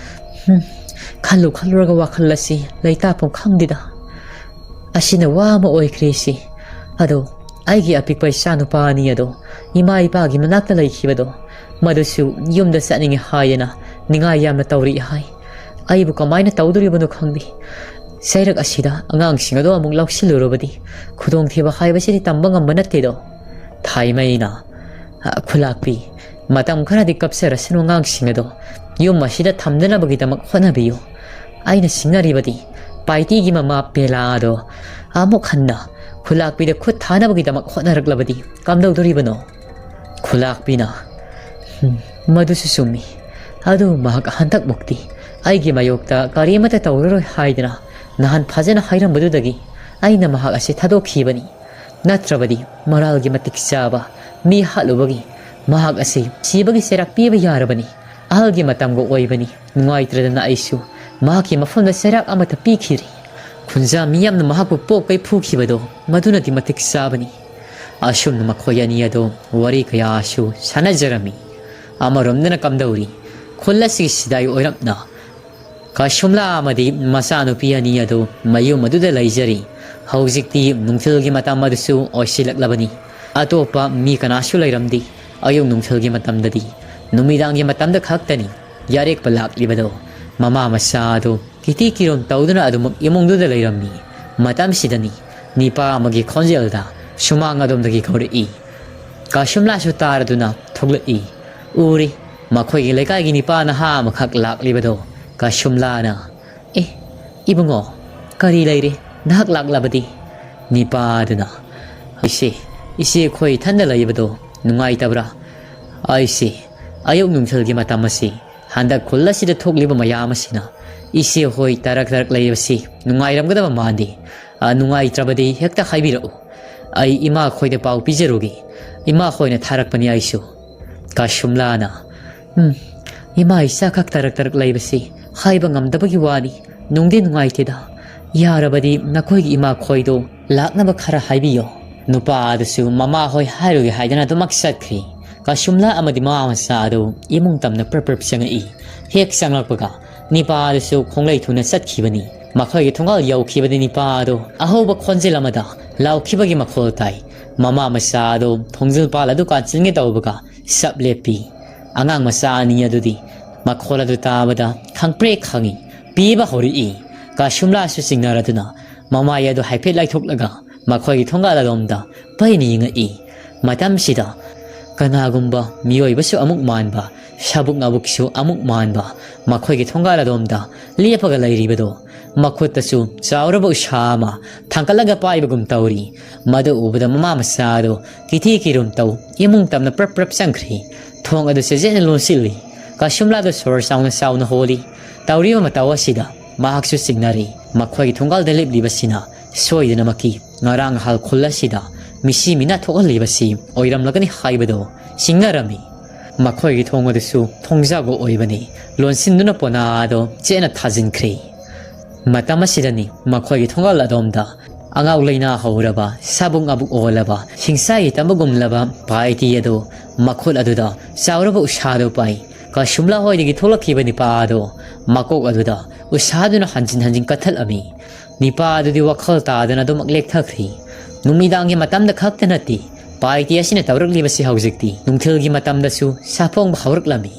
ꯍꯝ, ꯈꯜꯂꯨ ꯈꯜꯂꯨꯔꯒ ꯋꯥꯈꯜ ꯑꯁꯤ ꯂꯩꯇꯥꯐꯝ ꯈꯪꯗꯦꯗ꯫ ꯑꯁꯤꯅ ꯋꯥ ꯑꯃ ꯑꯣꯏꯈ꯭ꯔꯦ ꯏꯆꯦ꯫ ꯑꯗꯣ ꯑꯩꯒꯤ ꯑꯄꯤꯛꯄ ꯏꯆꯥꯅꯨꯄꯥ ꯑꯅꯤ ꯑꯗꯣ ꯏꯃꯥ ꯏꯄꯥꯒꯤ ꯃꯅꯥꯛꯇ ꯂꯩꯈꯤꯕꯗꯣ, ꯃꯗꯨꯁꯨ ꯌꯨꯝꯗ ꯆꯠꯅꯤꯡꯉꯦ ꯍꯥꯏꯗꯅ ꯅꯤꯡꯉꯥꯏ ꯌꯥꯝꯅ ꯇꯧꯔꯛꯏ ꯍꯥꯏ꯫ ꯑꯩꯕꯨ ꯀꯃꯥꯏꯅ ꯇꯧꯗꯣꯔꯤꯕꯅꯣ ꯈꯪꯗꯦ꯫ ꯆꯩꯔꯛ ꯑꯁꯤꯗ ꯑꯉꯥꯡꯁꯤꯡ ꯑꯗꯣ ꯑꯃꯨꯛ ꯂꯧꯁꯤꯜꯂꯨꯔꯕꯗꯤ ꯈꯨꯗꯣꯡꯊꯤꯕ ꯍꯥꯏꯕꯁꯤꯗꯤ ꯇꯝꯕ ꯉꯝꯕ ꯅꯠꯇꯦꯗꯣ꯫ ꯊꯥꯏꯃꯩꯅ, "ꯑ, ꯈꯨꯂꯥꯛꯄꯤ, ꯃꯇꯝ ꯈꯔꯗꯤ ꯀꯞꯆꯔꯁꯅꯨ ꯑꯉꯥꯡꯁꯤꯡ ꯑꯗꯣ꯫ ꯌꯨꯝ ꯑꯁꯤꯗ ꯊꯝꯗꯅꯕꯒꯤꯗꯃꯛ ꯍꯣꯠꯅꯕꯤꯌꯨ꯫ ꯑꯩꯅ ꯁꯤꯡꯅꯔꯤꯕꯗꯤ ꯄꯥꯏꯇꯤꯒꯤ ꯃꯃꯥ ꯄꯦꯂꯥ ꯑꯗꯣ ꯑꯃꯨꯛ ꯍꯟꯅ ꯈꯨꯂꯥꯛꯄꯤꯗ ꯈꯨꯠ ꯊꯥꯅꯕꯒꯤꯗꯃꯛ ꯍꯣꯠꯅꯔꯛꯂꯕꯗꯤ ꯀꯝꯗꯧꯗꯣꯔꯤꯕꯅꯣ?" ꯈꯨꯂꯥꯛꯄꯤꯅ, "ꯎꯝ, ꯃꯗꯨꯁꯨ ꯆꯨꯝꯃꯤ꯫ ꯑꯗꯨ ꯃꯍꯥꯛ ꯍꯟꯗꯛꯃꯨꯛꯇꯤ ꯑꯩꯒꯤ ꯃꯥꯌꯣꯛꯇ ꯀꯔꯤꯃꯠꯇ ꯇꯧꯔꯔꯣꯏ ꯍꯥꯏꯗꯅ ꯅꯍꯥꯟ ꯐꯖꯅ ꯍꯥꯏꯔꯝꯕꯗꯨꯗꯒꯤ ꯑꯩꯅ ꯃꯍꯥꯛ ꯑꯁꯤ ꯊꯥꯗꯣꯛꯈꯤꯕꯅꯤ꯫ ꯅꯠꯇ꯭ꯔꯕꯗꯤ ꯃꯔꯥꯜꯒꯤ ꯃꯇꯤꯛ ꯆꯥꯕ ꯃꯤ ꯍꯥꯠꯂꯨꯕꯒꯤ ꯃꯍꯥꯛ ꯑꯁꯤ ꯁꯤꯕꯒꯤ ꯆꯩꯔꯥꯛ ꯄꯤꯕ ꯌꯥꯔꯕꯅꯤ꯫ ꯑꯍꯜꯒꯤ ꯃꯇꯝꯒ ꯑꯣꯏꯕꯅꯤ꯫ ꯅꯨꯡꯉꯥꯏꯇ꯭ꯔꯗꯅ ꯑꯩꯁꯨ ꯃꯍꯥꯛꯀꯤ ꯃꯐꯝꯗ ꯆꯩꯔꯥꯛ ꯑꯃꯠꯇ ꯄꯤꯈꯤꯗ꯭ꯔꯤ꯫ ꯈꯨꯟꯖꯥ ꯃꯤꯌꯥꯝꯅ ꯃꯍꯥꯛꯄꯨ ꯄꯣꯛꯄꯩ ꯐꯨꯈꯤꯕꯗꯣ ꯃꯗꯨꯅꯗꯤ ꯃꯇꯤꯛ ꯆꯥꯕꯅꯤ꯫ ꯑꯁꯨꯝꯅ ꯃꯈꯣꯏ ꯑꯅꯤ ꯑꯗꯣ ꯋꯥꯔꯤ ꯀꯌꯥꯁꯨ ꯁꯥꯟꯅꯖꯔꯝꯃꯤ꯫ ꯑꯃꯔꯣꯝꯗꯅ ꯀꯝꯗꯧꯔꯤ, ꯈꯨꯜ ꯑꯁꯤꯒꯤ ꯁꯤꯗꯥꯏ ꯑꯣꯏꯔꯞꯅ ꯀꯥꯁꯨꯝꯂꯥ ꯑꯃꯗꯤ ꯃꯆꯥꯅꯨꯄꯤ ꯑꯅꯤ ꯑꯗꯨ ꯃꯌꯨꯝ ꯑꯗꯨꯗ ꯂꯩꯖꯔꯤ꯫ ꯍꯧꯖꯤꯛꯇꯤ ꯅꯨꯡꯊꯤꯜꯒꯤ ꯃꯇꯝ ꯑꯗꯨꯁꯨ ꯑꯣꯏꯁꯤꯜꯂꯛꯂꯕꯅꯤ꯫ ꯑꯇꯣꯞꯄ ꯃꯤ ꯀꯅꯥꯁꯨ ꯂꯩꯔꯝꯗꯦ꯫ ꯑꯌꯨꯛ ꯅꯨꯡꯊꯤꯜꯒꯤ ꯃꯇꯝꯗꯗꯤ, ꯅꯨꯃꯤꯗꯥꯡꯒꯤ ꯃꯇꯝꯗ ꯈꯛꯇꯅꯤ ꯌꯥꯔꯦꯛꯄ ꯂꯥꯛꯂꯤꯕꯗꯣ꯫ ꯃꯃꯥ ꯃꯆꯥ ꯑꯗꯨ ꯀꯤꯊꯤ ꯀꯤꯔꯨꯝ ꯇꯧꯗꯨꯅ ꯑꯗꯨꯃꯛ ꯏꯃꯨꯡꯗꯨꯗ ꯂꯩꯔꯝꯃꯤ꯫ ꯃꯇꯝꯁꯤꯗꯅꯤ ꯅꯤꯄꯥ ꯑꯃꯒꯤ ꯈꯣꯟꯖꯦꯜꯗ ꯁꯨꯃꯥꯡ ꯑꯗꯣꯝꯗꯒꯤ ꯀꯧꯔꯛꯏ꯫ ꯀꯥꯁꯨꯝꯂꯥꯁꯨ ꯇꯥꯔꯗꯨꯅ ꯊꯣꯛꯂꯛꯏ꯫ ꯎꯔꯤ, ꯃꯈꯣꯏꯒꯤ ꯂꯩꯀꯥꯏꯒꯤ ꯅꯤꯄꯥ ꯅꯍꯥ ꯑꯃꯈꯛ ꯂꯥꯛꯂꯤꯕꯗꯣ꯫ ꯀꯥꯁꯨꯝꯂꯥꯅ, "ꯑꯦ, ꯏꯕꯨꯡꯉꯣ, ꯀꯔꯤ ꯂꯩꯔꯦ? ꯅꯍꯥꯛ ꯂꯥꯛꯂꯕꯗꯤ?" ꯅꯤꯄꯥꯗꯨꯅ, "ꯏꯆꯦ, ꯏꯆꯦ ꯑꯩꯈꯣꯏ ꯏꯊꯟꯗ ꯂꯩꯕꯗꯣ ꯅꯨꯡꯉꯥꯏꯇꯕ꯭ꯔꯥ? ꯑꯩꯁꯦ ꯑꯌꯨꯛ ꯅꯨꯡꯊꯤꯜꯒꯤ ꯃꯇꯝ ꯑꯁꯤ ꯍꯟꯗꯛ ꯈꯨꯜ ꯑꯁꯤꯗ ꯊꯣꯛꯂꯤꯕ ꯃꯌꯥꯝ ꯑꯁꯤꯅ ꯏꯆꯦ ꯍꯣꯏ ꯇꯔꯛ ꯇꯔꯛ ꯂꯩꯕꯁꯤ ꯅꯨꯡꯉꯥꯏꯔꯝꯒꯗꯕ ꯃꯥꯟꯗꯦ꯫ ꯑ, ꯅꯨꯡꯉꯥꯏꯇ꯭ꯔꯕꯗꯤ ꯍꯦꯛꯇ ꯍꯥꯏꯕꯤꯔꯛꯎ꯫ ꯑꯩ ꯏꯃꯥ ꯈꯣꯏꯗ ꯄꯥꯎ ꯄꯤꯖꯔꯨꯒꯦ꯫ ꯏꯃꯥ ꯈꯣꯏꯅ ꯊꯥꯔꯛꯄꯅꯤ ꯑꯩꯁꯨ꯫" ꯀꯥꯁꯨꯝꯂꯥꯅ, "ꯎꯝ, ꯏꯃꯥ ꯏꯆꯥ ꯈꯛ ꯇꯔꯛ ꯇꯔꯛ ꯂꯩꯕꯁꯤ ꯍꯥꯏꯕ ꯉꯝꯗꯕꯒꯤ ꯋꯥꯅꯤ꯫ ꯅꯨꯡꯗꯤ ꯅꯨꯡꯉꯥꯏꯇꯦꯗ꯫ ꯌꯥꯔꯕꯗꯤ ꯅꯈꯣꯏꯒꯤ ꯏꯃꯥ ꯈꯣꯏꯗꯣ ꯂꯥꯛꯅꯕ ꯈꯔ ꯍꯥꯏꯕꯤꯌꯣ꯫" ꯅꯨꯄꯥ ꯑꯗꯨꯁꯨ ꯃꯃꯥ ꯍꯣꯏ ꯍꯥꯏꯔꯨꯒꯦ ꯍꯥꯏꯗꯅ ꯑꯗꯨꯃꯛ ꯆꯠꯈ꯭ꯔꯤ꯫ ꯀꯥꯁꯨꯝꯂꯥ ꯑꯃꯗꯤ ꯃꯃꯥ ꯃꯆꯥ ꯑꯗꯨ ꯏꯃꯨꯡ ꯇꯝꯅ ꯄ꯭ꯔꯞ ꯄ꯭ꯔꯞ ꯆꯪꯉꯛꯏ꯫ ꯍꯦꯛ ꯆꯪꯂꯛꯄꯒ ꯅꯤꯄꯥ ꯑꯗꯨꯁꯨ ꯈꯣꯡꯂꯩ ꯊꯨꯅ ꯆꯠꯈꯤꯕꯅꯤ꯫ ꯃꯈꯣꯏꯒꯤ ꯊꯣꯡꯒꯥꯜ ꯌꯧꯈꯤꯕꯗꯤ ꯅꯤꯄꯥ ꯑꯗꯨ ꯑꯍꯧꯕ ꯈꯣꯟꯖꯦꯜ ꯑꯃꯗ ꯂꯥꯎꯈꯤꯕꯒꯤ ꯃꯈꯣꯜ ꯇꯥꯏ꯫ ꯃꯃꯥ ꯃꯆꯥ ꯑꯗꯨ ꯊꯣꯡꯖꯤꯜ ꯄꯥꯜ ꯑꯗꯨ ꯀꯥꯟꯁꯤꯟꯒꯦ ꯇꯧꯕꯒ ꯁꯞ ꯂꯦꯞꯄꯤ꯫ ꯑꯉꯥꯡ ꯃꯆꯥ ꯑꯅꯤ ꯑꯗꯨꯗꯤ ꯃꯈꯣꯜ ꯑꯗꯨ ꯇꯥꯕꯗ ꯈꯪꯄ꯭ꯔꯦꯛ ꯈꯪꯏ, ꯄꯤꯕ ꯍꯧꯔꯛꯏ꯫ ꯀꯥꯁꯨꯝꯂꯥꯁꯨ ꯆꯤꯡꯅꯔꯗꯨꯅ ꯃꯃꯥꯏ ꯑꯗꯨ ꯍꯥꯏꯐꯦꯠ ꯂꯥꯏꯊꯣꯛꯂꯒ ꯃꯈꯣꯏꯒꯤ ꯊꯣꯡꯒꯥꯜ ꯑꯗꯣꯝꯗ ꯄꯩꯅ ꯌꯦꯡꯉꯛꯏ꯫ ꯃꯇꯝꯁꯤꯗ ꯀꯅꯥꯒꯨꯝꯕ ꯃꯤꯑꯣꯏꯕꯁꯨ ꯑꯃꯨꯛ ꯃꯥꯟꯕ, ꯁꯥꯕꯨꯛ ꯅꯥꯕꯨꯛꯁꯨ ꯑꯃꯨꯛ ꯃꯥꯟꯕ ꯃꯈꯣꯏꯒꯤ ꯊꯣꯡꯒꯥꯜ ꯑꯗꯣꯝꯗ ꯂꯦꯞꯄꯒ ꯂꯩꯔꯤꯕꯗꯣ, ꯃꯈꯨꯠꯇꯁꯨ ꯆꯥꯎꯔꯕ ꯎꯁꯥ ꯑꯃ ꯊꯥꯡꯒꯠꯂꯒ ꯄꯥꯏꯕꯒꯨꯝ ꯇꯧꯔꯤ꯫ ꯃꯗꯨ ꯎꯕꯗ ꯃꯃꯥ ꯃꯆꯥꯗꯨ ꯀꯤꯊꯤ ꯀꯤꯔꯨꯝ ꯇꯧ ꯏꯃꯨꯡ ꯇꯝꯅ ꯄ꯭ꯔꯞ ꯄ꯭ꯔꯞ ꯆꯪꯈ꯭ꯔꯤ꯫ ꯊꯣꯡ ꯑꯗꯨ ꯆꯦꯠꯅ ꯂꯣꯟꯁꯤꯜꯂꯤ꯫ ꯀꯥꯁꯨꯝꯂꯥꯗꯨ ꯁꯣꯔ ꯆꯥꯎꯅ ꯆꯥꯎꯅ ꯍꯣꯜꯂꯤ꯫ ꯇꯧꯔꯤꯕ ꯃꯇꯧ ꯑꯁꯤꯗ ꯃꯍꯥꯛꯁꯨ ꯆꯤꯡꯅꯔꯤ꯫ ꯃꯈꯣꯏꯒꯤ ꯊꯣꯡꯒꯥꯜꯗ ꯂꯦꯞꯂꯤꯕꯁꯤꯅ ꯁꯣꯏꯗꯅꯃꯛꯀꯤ ꯉꯔꯥꯡ ꯅꯍꯥꯜ ꯈꯨꯜ ꯑꯁꯤꯗ ꯃꯤꯁꯤ ꯃꯤꯅꯥ ꯊꯣꯛꯍꯜꯂꯤꯕꯁꯤ ꯑꯣꯏꯔꯝꯂꯒꯅꯤ ꯍꯥꯏꯕꯗꯨ ꯆꯤꯡꯅꯔꯝꯃꯤ꯫ ꯃꯈꯣꯏꯒꯤ ꯊꯣꯡ ꯑꯗꯨꯁꯨ ꯊꯣꯡꯖꯥꯎꯒ ꯑꯣꯏꯕꯅꯤ꯫ ꯂꯣꯟꯁꯤꯟꯗꯨꯅ ꯄꯣꯅꯥ ꯑꯗꯣ ꯆꯦꯠꯅ ꯊꯥꯖꯤꯟꯈ꯭ꯔꯦ꯫ ꯃꯇꯝ ꯑꯁꯤꯗꯅꯤ ꯃꯈꯣꯏꯒꯤ ꯊꯣꯡꯒꯥꯜ ꯑꯗꯣꯝꯗ ꯑꯉꯥꯎ ꯂꯩꯅꯥ ꯍꯧꯔꯕ, ꯁꯥꯕꯨꯡ ꯑꯕꯨꯛ ꯑꯣꯜꯂꯕ, ꯁꯤꯡꯁꯥꯒꯤ ꯇꯝꯕꯒꯨꯝꯂꯕ ꯄꯥꯏꯇꯤ ꯑꯗꯣ ꯃꯈꯨꯠ ꯑꯗꯨꯗ ꯆꯥꯎꯔꯕ ꯎꯁꯥꯗꯨ ꯄꯥꯏ꯫ ꯀꯁꯨꯝꯂꯥ ꯍꯣꯏꯗꯒꯤ ꯊꯣꯛꯂꯛꯈꯤꯕ ꯅꯤꯄꯥ ꯑꯗꯣ ꯃꯀꯣꯛ ꯑꯗꯨꯗ ꯎꯁꯥꯗꯨꯅ ꯍꯟꯖꯤꯟ ꯍꯟꯖꯤꯟ ꯀꯠꯊꯠꯂꯝꯃꯤ꯫ ꯅꯤꯄꯥ ꯑꯗꯨꯗꯤ ꯋꯥꯈꯜ ꯇꯥꯗꯅ ꯑꯗꯨꯃꯛ ꯂꯦꯛꯊꯈ꯭ꯔꯤ꯫ ꯅꯨꯃꯤꯗꯥꯡꯒꯤ ꯃꯇꯝꯗ ꯈꯛꯇ ꯅꯠꯇꯦ, ꯄꯥꯏꯇꯤ ꯑꯁꯤꯅ ꯇꯧꯔꯛꯂꯤꯕꯁꯤ ꯍꯧꯖꯤꯛꯇꯤ ꯅꯨꯡꯊꯤꯜꯒꯤ ꯃꯇꯝꯗꯁꯨ ꯁꯥꯐꯣꯡꯕ ꯍꯧꯔꯛꯂꯝꯃꯤ꯫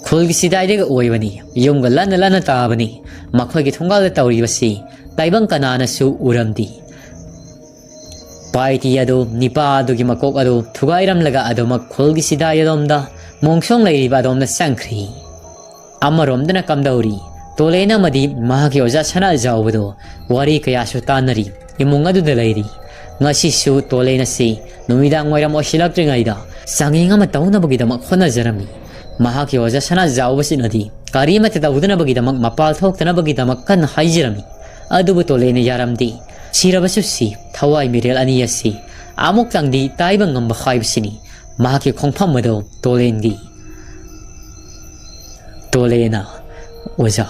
ꯈꯨꯜꯒꯤ ꯁꯤꯗꯥꯏꯗꯒ ꯑꯣꯏꯕꯅꯤ, ꯌꯨꯝꯒ ꯂꯟꯅ ꯂꯟꯅ ꯇꯥꯕꯅꯤ꯫ ꯃꯈꯣꯏꯒꯤ ꯊꯣꯡꯒꯥꯜꯗ ꯇꯧꯔꯤꯕꯁꯤ ꯇꯥꯏꯕꯪ ꯀꯅꯥꯅꯁꯨ ꯎꯔꯝꯗꯦ꯫ ꯄꯥꯏꯇꯤ ꯑꯗꯨ ꯅꯤꯄꯥ ꯑꯗꯨꯒꯤ ꯃꯀꯣꯛ ꯑꯗꯨ ꯊꯨꯒꯥꯏꯔꯝꯂꯒ ꯑꯗꯨꯃꯛ ꯈꯨꯜꯒꯤ ꯁꯤꯗꯥꯏ ꯑꯗꯣꯝꯗ ꯃꯣꯡꯁꯣꯡ ꯂꯩꯔꯤꯕ ꯑꯗꯣꯝꯗ ꯆꯪꯈ꯭ꯔꯤ꯫ ꯑꯃꯔꯣꯝꯗꯅ ꯀꯝꯗꯧꯔꯤ? ꯇꯣꯂꯦꯟ ꯑꯃꯗꯤ ꯃꯍꯥꯛꯀꯤ ꯑꯣꯖꯥ ꯁꯅꯥꯖꯥꯎꯕꯗꯣ ꯋꯥꯔꯤ ꯀꯌꯥꯁꯨ ꯇꯥꯟꯅꯔꯤ꯫ ꯏꯃꯨꯡ ꯑꯗꯨꯗ ꯂꯩꯔꯤ꯫ ꯉꯁꯤꯁꯨ ꯇꯣꯂꯦꯟ ꯑꯁꯤ ꯅꯨꯃꯤꯗꯥꯡ ꯋꯥꯏꯔꯝ ꯑꯣꯏꯁꯤꯜꯂꯛꯇ꯭ꯔꯤꯉꯩꯗ ꯆꯥꯡꯌꯦꯡ ꯑꯃ ꯇꯧꯅꯕꯒꯤꯗꯃꯛ ꯍꯣꯠꯅꯖꯔꯝꯃꯤ꯫ ꯃꯍꯥꯛꯀꯤ ꯑꯣꯖꯥ ꯁꯅꯥꯖꯥꯎꯕꯁꯤꯅꯗꯤ ꯀꯔꯤ ꯑꯃꯠꯇ ꯇꯧꯗꯅꯕꯒꯤꯗꯃꯛ, ꯃꯄꯥꯜ ꯊꯣꯛꯇꯅꯕꯒꯤꯗꯃꯛ ꯀꯟꯅ ꯍꯥꯏꯖꯔꯝꯃꯤ꯫ ꯑꯗꯨꯕꯨ ꯇꯣꯂꯦꯟꯅ ꯌꯥꯔꯝꯗꯦ꯫ ꯁꯤꯔꯕꯁꯨ ꯁꯤ, ꯊꯋꯥꯏ ꯃꯤꯔꯦꯜ ꯑꯅꯤ ꯑꯁꯤ ꯑꯃꯨꯛꯇꯪꯗꯤ ꯇꯥꯏꯕ ꯉꯝꯕ ꯍꯥꯏꯕꯁꯤꯅꯤ꯫ ꯃꯍꯥꯛꯀꯤ ꯈꯣꯡꯐꯝ ꯑꯗꯨ ꯇꯣꯂꯦꯟꯒꯤ꯫ ꯇꯣꯂꯦꯟꯅ, "ꯑꯣꯖꯥ,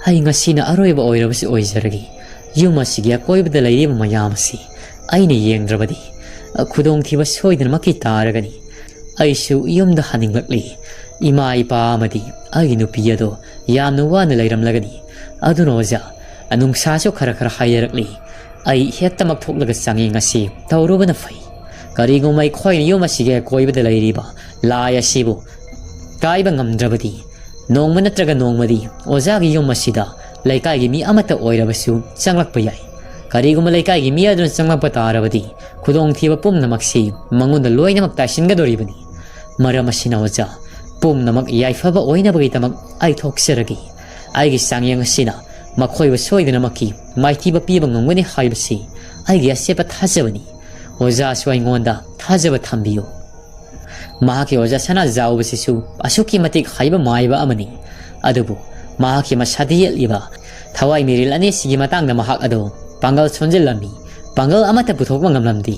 ꯑꯩ ꯉꯁꯤꯅ ꯑꯔꯣꯏꯕ ꯑꯣꯏꯔꯕꯁꯨ ꯑꯣꯏꯖꯔꯒꯦ꯫ ꯌꯨꯝ ꯑꯁꯤꯒꯤ ꯑꯀꯣꯏꯕꯗ ꯂꯩꯔꯤꯕ ꯃꯌꯥꯝ ꯑꯁꯤ ꯑꯩꯅ ꯌꯦꯡꯗ꯭ꯔꯕꯗꯤ ꯈꯨꯗꯣꯡꯊꯤꯕ ꯁꯣꯏꯗꯅꯃꯛꯀꯤ ꯇꯥꯔꯒꯅꯤ꯫ ꯑꯩꯁꯨ ꯌꯨꯝꯗ ꯍꯟꯅꯤꯡꯂꯛꯂꯤ꯫ ꯏꯃꯥ ꯏꯄꯥ ꯑꯃꯗꯤ ꯑꯩꯒꯤ ꯅꯨꯄꯤ ꯑꯗꯣ ꯌꯥꯝꯅ ꯋꯥꯅ ꯂꯩꯔꯝꯂꯒꯅꯤ꯫ ꯑꯗꯨꯅ ꯑꯣꯖꯥ, ꯅꯨꯡꯁꯥꯁꯨ ꯈꯔ ꯈꯔ ꯍꯥꯏꯊꯔꯛꯂꯤ꯫ ꯑꯩ ꯍꯦꯛꯇꯃꯛ ꯊꯣꯛꯂꯒ ꯆꯥꯡꯌꯦꯡ ꯑꯁꯤ ꯇꯧꯔꯨꯕꯅ ꯐꯩ꯫ ꯀꯔꯤꯒꯨꯝꯕ ꯑꯩꯈꯣꯏꯅ ꯌꯨꯝ ꯑꯁꯤꯒꯤ ꯑꯀꯣꯏꯕꯗ ꯂꯩꯔꯤꯕ ꯂꯥꯏ ꯑꯁꯤꯕꯨ ꯀꯥꯏꯕ ꯉꯝꯗ꯭ꯔꯕꯗꯤ, ꯅꯣꯡꯃ ꯅꯠꯇ꯭ꯔꯒ ꯅꯣꯡꯃꯗꯤ ꯑꯣꯖꯥꯒꯤ ꯌꯨꯝ ꯑꯁꯤꯗ ꯂꯩꯀꯥꯏꯒꯤ ꯃꯤ ꯑꯃꯠꯇ ꯑꯣꯏꯔꯕꯁꯨ ꯆꯪꯂꯛꯄ ꯌꯥꯏ꯫ ꯀꯔꯤꯒꯨꯝꯕ ꯂꯩꯀꯥꯏꯒꯤ ꯃꯤ ꯑꯗꯨꯅ ꯆꯪꯂꯛꯄ ꯇꯥꯔꯕꯗꯤ, ꯈꯨꯗꯣꯡꯊꯤꯕ ꯄꯨꯝꯅꯃꯛꯁꯤ ꯃꯉꯣꯟꯗ ꯂꯣꯏꯅꯃꯛ ꯇꯥꯏꯁꯤꯟꯒꯗꯧꯔꯤꯕꯅꯤ꯫ ꯃꯔꯝ ꯑꯁꯤꯅ ꯑꯣꯖꯥ, ꯄꯨꯝꯅꯃꯛ ꯌꯥꯏꯐꯕ ꯑꯣꯏꯅꯕꯒꯤꯗꯃꯛ ꯑꯩ ꯊꯣꯛꯆꯔꯒꯦ꯫ ꯑꯩꯒꯤ ꯆꯥꯡꯌꯦꯡ ꯑꯁꯤꯅ ꯃꯈꯣꯏꯕꯨ ꯁꯣꯏꯗꯅꯃꯛꯀꯤ ꯃꯥꯏꯊꯤꯕ ꯄꯤꯕ ꯉꯝꯒꯅꯤ ꯍꯥꯏꯕꯁꯤ ꯑꯩꯒꯤ ꯑꯆꯦꯠꯄ ꯊꯥꯖꯕꯅꯤ꯫ ꯑꯣꯖꯥꯁꯨ ꯑꯩꯉꯣꯟꯗ ꯊꯥꯖꯕ ꯊꯝꯕꯤꯌꯨ"꯫ ꯃꯍꯥꯛꯀꯤ ꯑꯣꯖꯥ ꯁꯅꯥꯖꯥꯎꯕꯁꯤꯁꯨ ꯑꯁꯨꯛꯀꯤ ꯃꯇꯤꯛ ꯍꯩꯕ ꯃꯥꯏꯕ ꯑꯃꯅꯤ꯫ ꯑꯗꯨꯕꯨ ꯃꯍꯥꯛꯀꯤ ꯃꯁꯥꯗ ꯌꯦꯠꯂꯤꯕ ꯊꯋꯥꯏ ꯃꯤꯔꯦꯜ ꯑꯅꯤꯁꯤꯒꯤ ꯃꯇꯥꯡꯗ ꯃꯍꯥꯛ ꯑꯗꯨ ꯄꯥꯡꯒꯜ ꯁꯣꯟꯖꯤꯜꯂꯝꯃꯤ꯫ ꯄꯥꯡꯒꯜ ꯑꯃꯠꯇ ꯄꯨꯊꯣꯛꯄ ꯉꯝꯂꯝꯗꯦ꯫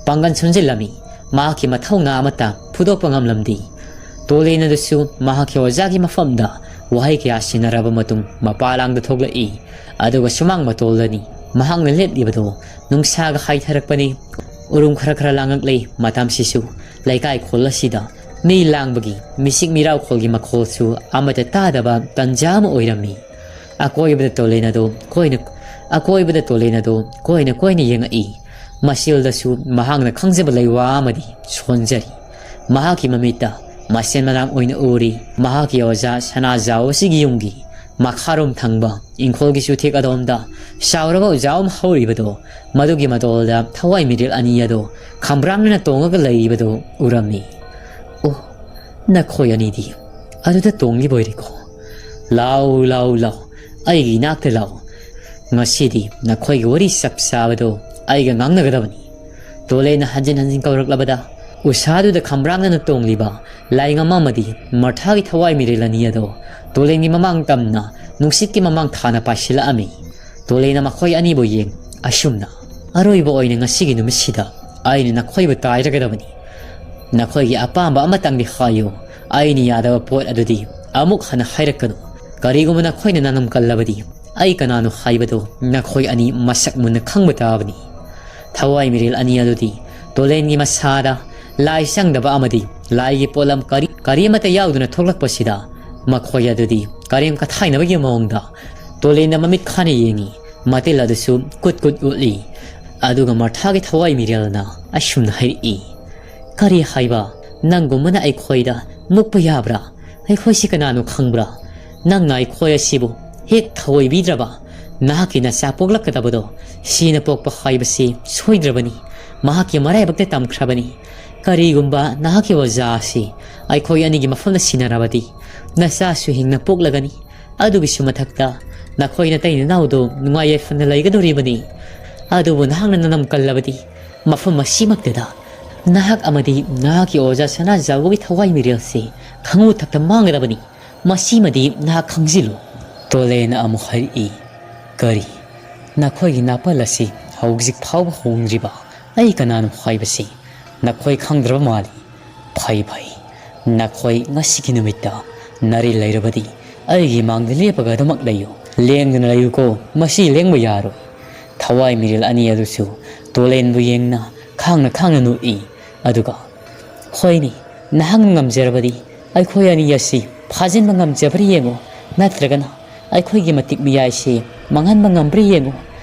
ꯄꯥꯡꯒꯜ ꯁꯣꯟꯖꯤꯜꯂꯝꯃꯤ꯫ ꯃꯍꯥꯛꯀꯤ ꯃꯊꯧꯅꯥ ꯑꯃꯠꯇ ꯐꯨꯗꯣꯛꯄ ꯉꯝꯂꯝꯗꯦ꯫ ꯇꯣꯂꯦꯟ ꯑꯗꯨꯁꯨ ꯃꯍꯥꯛꯀꯤ ꯑꯣꯖꯥꯒꯤ ꯃꯐꯝꯗ ꯋꯥꯍꯩ ꯀꯌꯥ ꯁꯤꯟꯅꯔꯕ ꯃꯇꯨꯡ ꯃꯄꯥꯂꯥꯡꯗ ꯊꯣꯛꯂꯛꯏ꯫ ꯑꯗꯨꯒ ꯁꯨꯃꯥꯡ ꯃꯇꯣꯜꯗꯅꯤ ꯃꯍꯥꯛꯅ ꯂꯦꯞꯂꯤꯕꯗꯣ꯫ ꯅꯨꯡꯁꯥꯒ ꯍꯥꯏꯊꯔꯛꯄꯅꯤ꯫ ꯎꯔꯨꯝ ꯈꯔ ꯈꯔ ꯂꯥꯡꯉꯛꯂꯤ꯫ ꯃꯇꯝꯁꯤꯁꯨ ꯂꯩꯀꯥꯏ ꯈꯨꯜ ꯑꯁꯤꯗ ꯃꯤ ꯂꯥꯡꯕꯒꯤ, ꯃꯤꯁꯤꯛ ꯃꯤꯔꯥꯎꯈꯣꯜꯒꯤ ꯃꯈꯣꯜꯁꯨ ꯑꯃꯠꯇ ꯇꯥꯗꯕ ꯇꯟꯖꯥ ꯑꯃ ꯑꯣꯏꯔꯝꯃꯤ꯫ ꯑꯀꯣꯏꯕꯗ ꯇꯣꯂꯦꯟ ꯑꯗꯨ ꯀꯣꯏꯅ, ꯑꯀꯣꯏꯕꯗ ꯇꯣꯂꯦꯟ ꯑꯗꯨ ꯀꯣꯏꯅ ꯀꯣꯏꯅ ꯌꯦꯡꯉꯛꯏ꯫ ꯃꯁꯤꯜꯗꯁꯨ ꯃꯍꯥꯛꯅ ꯈꯪꯖꯕ ꯂꯩꯋꯥ ꯑꯃꯗꯤ ꯁꯣꯟꯖꯔꯤ꯫ ꯃꯍꯥꯛꯀꯤ ꯃꯃꯤꯠꯇ ꯃꯁꯦꯟ ꯃꯅꯥꯝ ꯑꯣꯏꯅ ꯎꯔꯤ꯫ ꯃꯍꯥꯛꯀꯤ ꯑꯣꯖꯥ ꯁꯅꯥꯖꯥꯎ ꯑꯁꯤꯒꯤ ꯌꯨꯝꯒꯤ ꯃꯈꯥꯔꯣꯝ ꯊꯪꯕ ꯏꯪꯈꯣꯜꯒꯤ ꯆꯨꯊꯦꯛ ꯑꯗꯣꯝꯗ ꯆꯥꯎꯔꯕ ꯎꯖꯥꯎ ꯑꯃ ꯍꯧꯔꯤꯕꯗꯣ, ꯃꯗꯨꯒꯤ ꯃꯇꯣꯜꯗ ꯊꯋꯥꯏ ꯃꯤꯔꯦꯜ ꯑꯅꯤ ꯑꯗꯣ ꯈꯝꯕ꯭ꯔꯥꯡꯅꯅ ꯇꯣꯡꯉꯒ ꯂꯩꯔꯤꯕꯗꯣ ꯎꯔꯝꯃꯤ꯫ "ꯑꯣ, ꯅꯈꯣꯏ ꯑꯅꯤꯗꯤ ꯑꯗꯨꯗ ꯇꯣꯡꯂꯤꯕ ꯑꯣꯏꯔꯦꯀꯣ? ꯂꯥꯎ, ꯂꯥꯎ, ꯂꯥꯎ, ꯑꯩꯒꯤ ꯏꯅꯥꯛꯇ ꯂꯥꯎ꯫ ꯉꯁꯤꯗꯤ ꯅꯈꯣꯏꯒꯤ ꯋꯥꯔꯤ ꯆꯞ ꯆꯥꯕꯗꯣ ꯑꯩꯒ ꯉꯥꯡꯅꯒꯗꯕꯅꯤ꯫" ꯇꯣꯂꯦꯟꯅ ꯍꯟꯖꯤꯟ ꯍꯟꯖꯤꯟ ꯀꯧꯔꯛꯂꯕꯗ ꯎꯁꯥꯗꯨꯗ ꯈꯝꯕ꯭ꯔꯥꯡꯅꯅ ꯇꯣꯡꯂꯤꯕ ꯂꯥꯏꯉꯝ ꯑꯃꯗꯤ ꯃꯔꯊꯥꯒꯤ ꯊꯋꯥꯏ ꯃꯤꯔꯦꯜ ꯑꯅꯤ ꯑꯗꯣ ꯇꯣꯂꯦꯟꯒꯤ ꯃꯃꯥꯡ ꯇꯝꯅ ꯅꯨꯡꯁꯤꯠꯀꯤ ꯃꯃꯥꯡ ꯊꯥꯅ ꯄꯥꯏꯁꯤꯜꯂꯛꯑꯝꯃꯤ꯫ ꯇꯣꯂꯦꯟꯅ ꯃꯈꯣꯏ ꯑꯅꯤꯕꯨ ꯌꯦꯡ ꯑꯁꯨꯝꯅ, "ꯑꯔꯣꯏꯕ ꯑꯣꯏꯅ ꯉꯁꯤꯒꯤ ꯅꯨꯃꯤꯠꯁꯤꯗ ꯑꯩꯅ ꯅꯈꯣꯏꯕꯨ ꯇꯥꯏꯔꯒꯗꯕꯅꯤ꯫ ꯅꯈꯣꯏꯒꯤ ꯑꯄꯥꯝꯕ ꯑꯃꯇꯪꯗꯤ ꯍꯥꯏꯌꯨ꯫ ꯑꯩꯅ ꯌꯥꯗꯕ ꯄꯣꯠ ꯑꯗꯨꯗꯤ ꯑꯃꯨꯛ ꯍꯟꯅ ꯍꯥꯏꯔꯛꯀꯅꯨ꯫ ꯀꯔꯤꯒꯨꯝꯕ ꯅꯈꯣꯏꯅ ꯅꯅꯝ ꯀꯜꯂꯕꯗꯤ ꯑꯩ ꯀꯅꯥꯅꯣ ꯍꯥꯏꯕꯗꯨ ꯅꯈꯣꯏ ꯑꯅꯤ ꯃꯁꯛ ꯃꯨꯟꯅ ꯈꯪꯕ ꯇꯥꯕꯅꯤ꯫" ꯊꯋꯥꯏ ꯃꯤꯔꯦꯜ ꯑꯅꯤ ꯑꯗꯨꯗꯤ ꯇꯣꯂꯦꯟꯒꯤ ꯃꯁꯥꯗ ꯂꯥꯏ ꯆꯪꯗꯕ ꯑꯃꯗꯤ ꯂꯥꯏꯒꯤ ꯄꯣꯠꯂꯝ ꯀꯔꯤ, ꯀꯔꯤ ꯑꯃꯠꯇ ꯌꯥꯎꯗꯅ ꯊꯣꯛꯂꯛꯄꯁꯤꯗ ꯃꯈꯣꯏ ꯑꯗꯨꯗꯤ ꯀꯔꯦꯝ ꯀꯊꯥꯏꯅꯕꯒꯤ ꯃꯑꯣꯡꯗ ꯇꯣꯂꯦꯟꯗ ꯃꯃꯤꯠ ꯈꯥꯅ ꯌꯦꯡꯉꯤ꯫ ꯃꯇꯤꯜ ꯑꯗꯨꯁꯨ ꯀꯨꯠ ꯀꯨꯠ ꯎꯠꯂꯤ꯫ ꯑꯗꯨꯒ ꯃꯔꯊꯥꯒꯤ ꯊꯋꯥꯏ ꯃꯤꯔꯦꯜꯅ ꯑꯁꯨꯝꯅ ꯍꯥꯏꯔꯛꯏ, "ꯀꯔꯤ ꯍꯥꯏꯕ? ꯅꯪꯒꯨꯝꯕꯅ ꯑꯩꯈꯣꯏꯗ ꯃꯨꯛꯄ ꯌꯥꯕ꯭ꯔꯥ? ꯑꯩꯈꯣꯏꯁꯤ ꯀꯅꯥꯅꯣ ꯈꯪꯕ꯭ꯔꯥ? ꯅꯪꯅ ꯑꯩꯈꯣꯏ ꯑꯁꯤꯕꯨ ꯍꯦꯛ ꯊꯑꯣꯏꯕꯤꯗ꯭ꯔꯕ? ꯅꯍꯥꯛꯀꯤ ꯅꯆꯥ ꯄꯣꯛꯂꯛꯀꯗꯕꯗꯣ ꯁꯤꯅ ꯄꯣꯛꯄ ꯍꯥꯏꯕꯁꯤ ꯁꯣꯏꯗ꯭ꯔꯕꯅꯤ꯫ ꯃꯍꯥꯛꯀꯤ ꯃꯔꯥꯏꯕꯛꯇ ꯇꯝꯈ꯭ꯔꯕꯅꯤ꯫ ꯀꯔꯤꯒꯨꯝꯕ ꯅꯍꯥꯛꯀꯤ ꯑꯣꯖꯥ ꯑꯁꯤ ꯑꯩꯈꯣꯏ ꯑꯅꯤꯒꯤ ꯃꯐꯝꯗ ꯁꯤꯟꯅꯔꯕꯗꯤ ꯅꯆꯥꯁꯨ ꯍꯤꯡꯅ ꯄꯣꯛꯂꯒꯅꯤ꯫ ꯑꯗꯨꯒꯤꯁꯨ ꯃꯊꯛꯇ ꯅꯈꯣꯏ ꯅꯇꯩ ꯅꯅꯥꯎꯗꯣ ꯅꯨꯡꯉꯥꯏ ꯌꯥꯏꯐꯅ ꯂꯩꯒꯗꯧꯔꯤꯕꯅꯤ꯫ ꯑꯗꯨꯕꯨ ꯅꯍꯥꯛꯅ ꯅꯅꯝ ꯀꯜꯂꯕꯗꯤ ꯃꯐꯝ ꯑꯁꯤꯃꯛꯇꯗ ꯅꯍꯥꯛ ꯑꯃꯗꯤ ꯅꯍꯥꯛꯀꯤ ꯑꯣꯖꯥ ꯁꯅꯥꯖꯥꯎꯕꯒꯤ ꯊꯋꯥꯏ ꯃꯤꯔꯦꯜꯁꯤ ꯈꯪꯉꯨ ꯊꯛꯇ ꯃꯥꯡꯒꯗꯕꯅꯤ꯫ ꯃꯁꯤꯃꯗꯤ ꯅꯍꯥꯛ ꯈꯪꯖꯤꯜꯂꯨ꯫" ꯇꯣꯂꯦꯅ ꯑꯃꯨꯛ ꯍꯥꯏꯔꯛꯏ, "ꯀꯔꯤ? ꯅꯈꯣꯏꯒꯤ ꯅꯥꯄꯜ ꯑꯁꯤ ꯍꯧꯖꯤꯛ ꯐꯥꯎꯕ ꯍꯣꯡꯗ꯭ꯔꯤꯕ ꯑꯩ ꯀꯅꯥꯅꯣ ꯍꯥꯏꯕꯁꯤ ꯅꯈꯣꯏ ꯈꯪꯗ꯭ꯔꯕ ꯃꯥꯜꯂꯤ꯫ "ꯐꯩ, ꯐꯩ꯫ ꯅꯈꯣꯏ ꯉꯁꯤꯒꯤ ꯅꯨꯃꯤꯠꯇ ꯅꯔꯤ ꯂꯩꯔꯕꯗꯤ ꯑꯩꯒꯤ ꯃꯥꯡꯗ ꯂꯦꯞꯄꯒ ꯑꯗꯨꯃꯛ ꯂꯩꯌꯨ꯫ ꯂꯦꯡꯗꯅ ꯂꯩꯌꯨꯀꯣ, ꯃꯁꯤ ꯂꯦꯡꯕ ꯌꯥꯔꯣꯏ꯫" ꯊꯋꯥꯏ ꯃꯤꯔꯦꯜ ꯑꯅꯤ ꯑꯗꯨꯁꯨ ꯇꯣꯂꯦꯟꯕꯨ ꯌꯦꯡꯅ ꯈꯥꯡꯅ ꯈꯥꯡꯅ ꯅꯣꯛꯏ꯫ ꯑꯗꯨꯒ, "ꯍꯣꯏꯅꯦ, ꯅꯍꯥꯛꯅ ꯉꯝꯖꯔꯕꯗꯤ ꯑꯩꯈꯣꯏ ꯑꯅꯤ ꯑꯁꯤ ꯐꯥꯖꯤꯟꯕ ꯉꯝꯖꯕ꯭ꯔꯥ ꯌꯦꯡꯉꯨ, ꯅꯠꯇ꯭ꯔꯒꯅ ꯑꯩꯈꯣꯏꯒꯤ ꯃꯇꯤꯛ ꯃꯤꯌꯥꯏꯁꯤ ꯃꯥꯡꯍꯟꯕ ꯉꯝꯕ꯭ꯔꯥ ꯌꯦꯡꯉꯨ꯫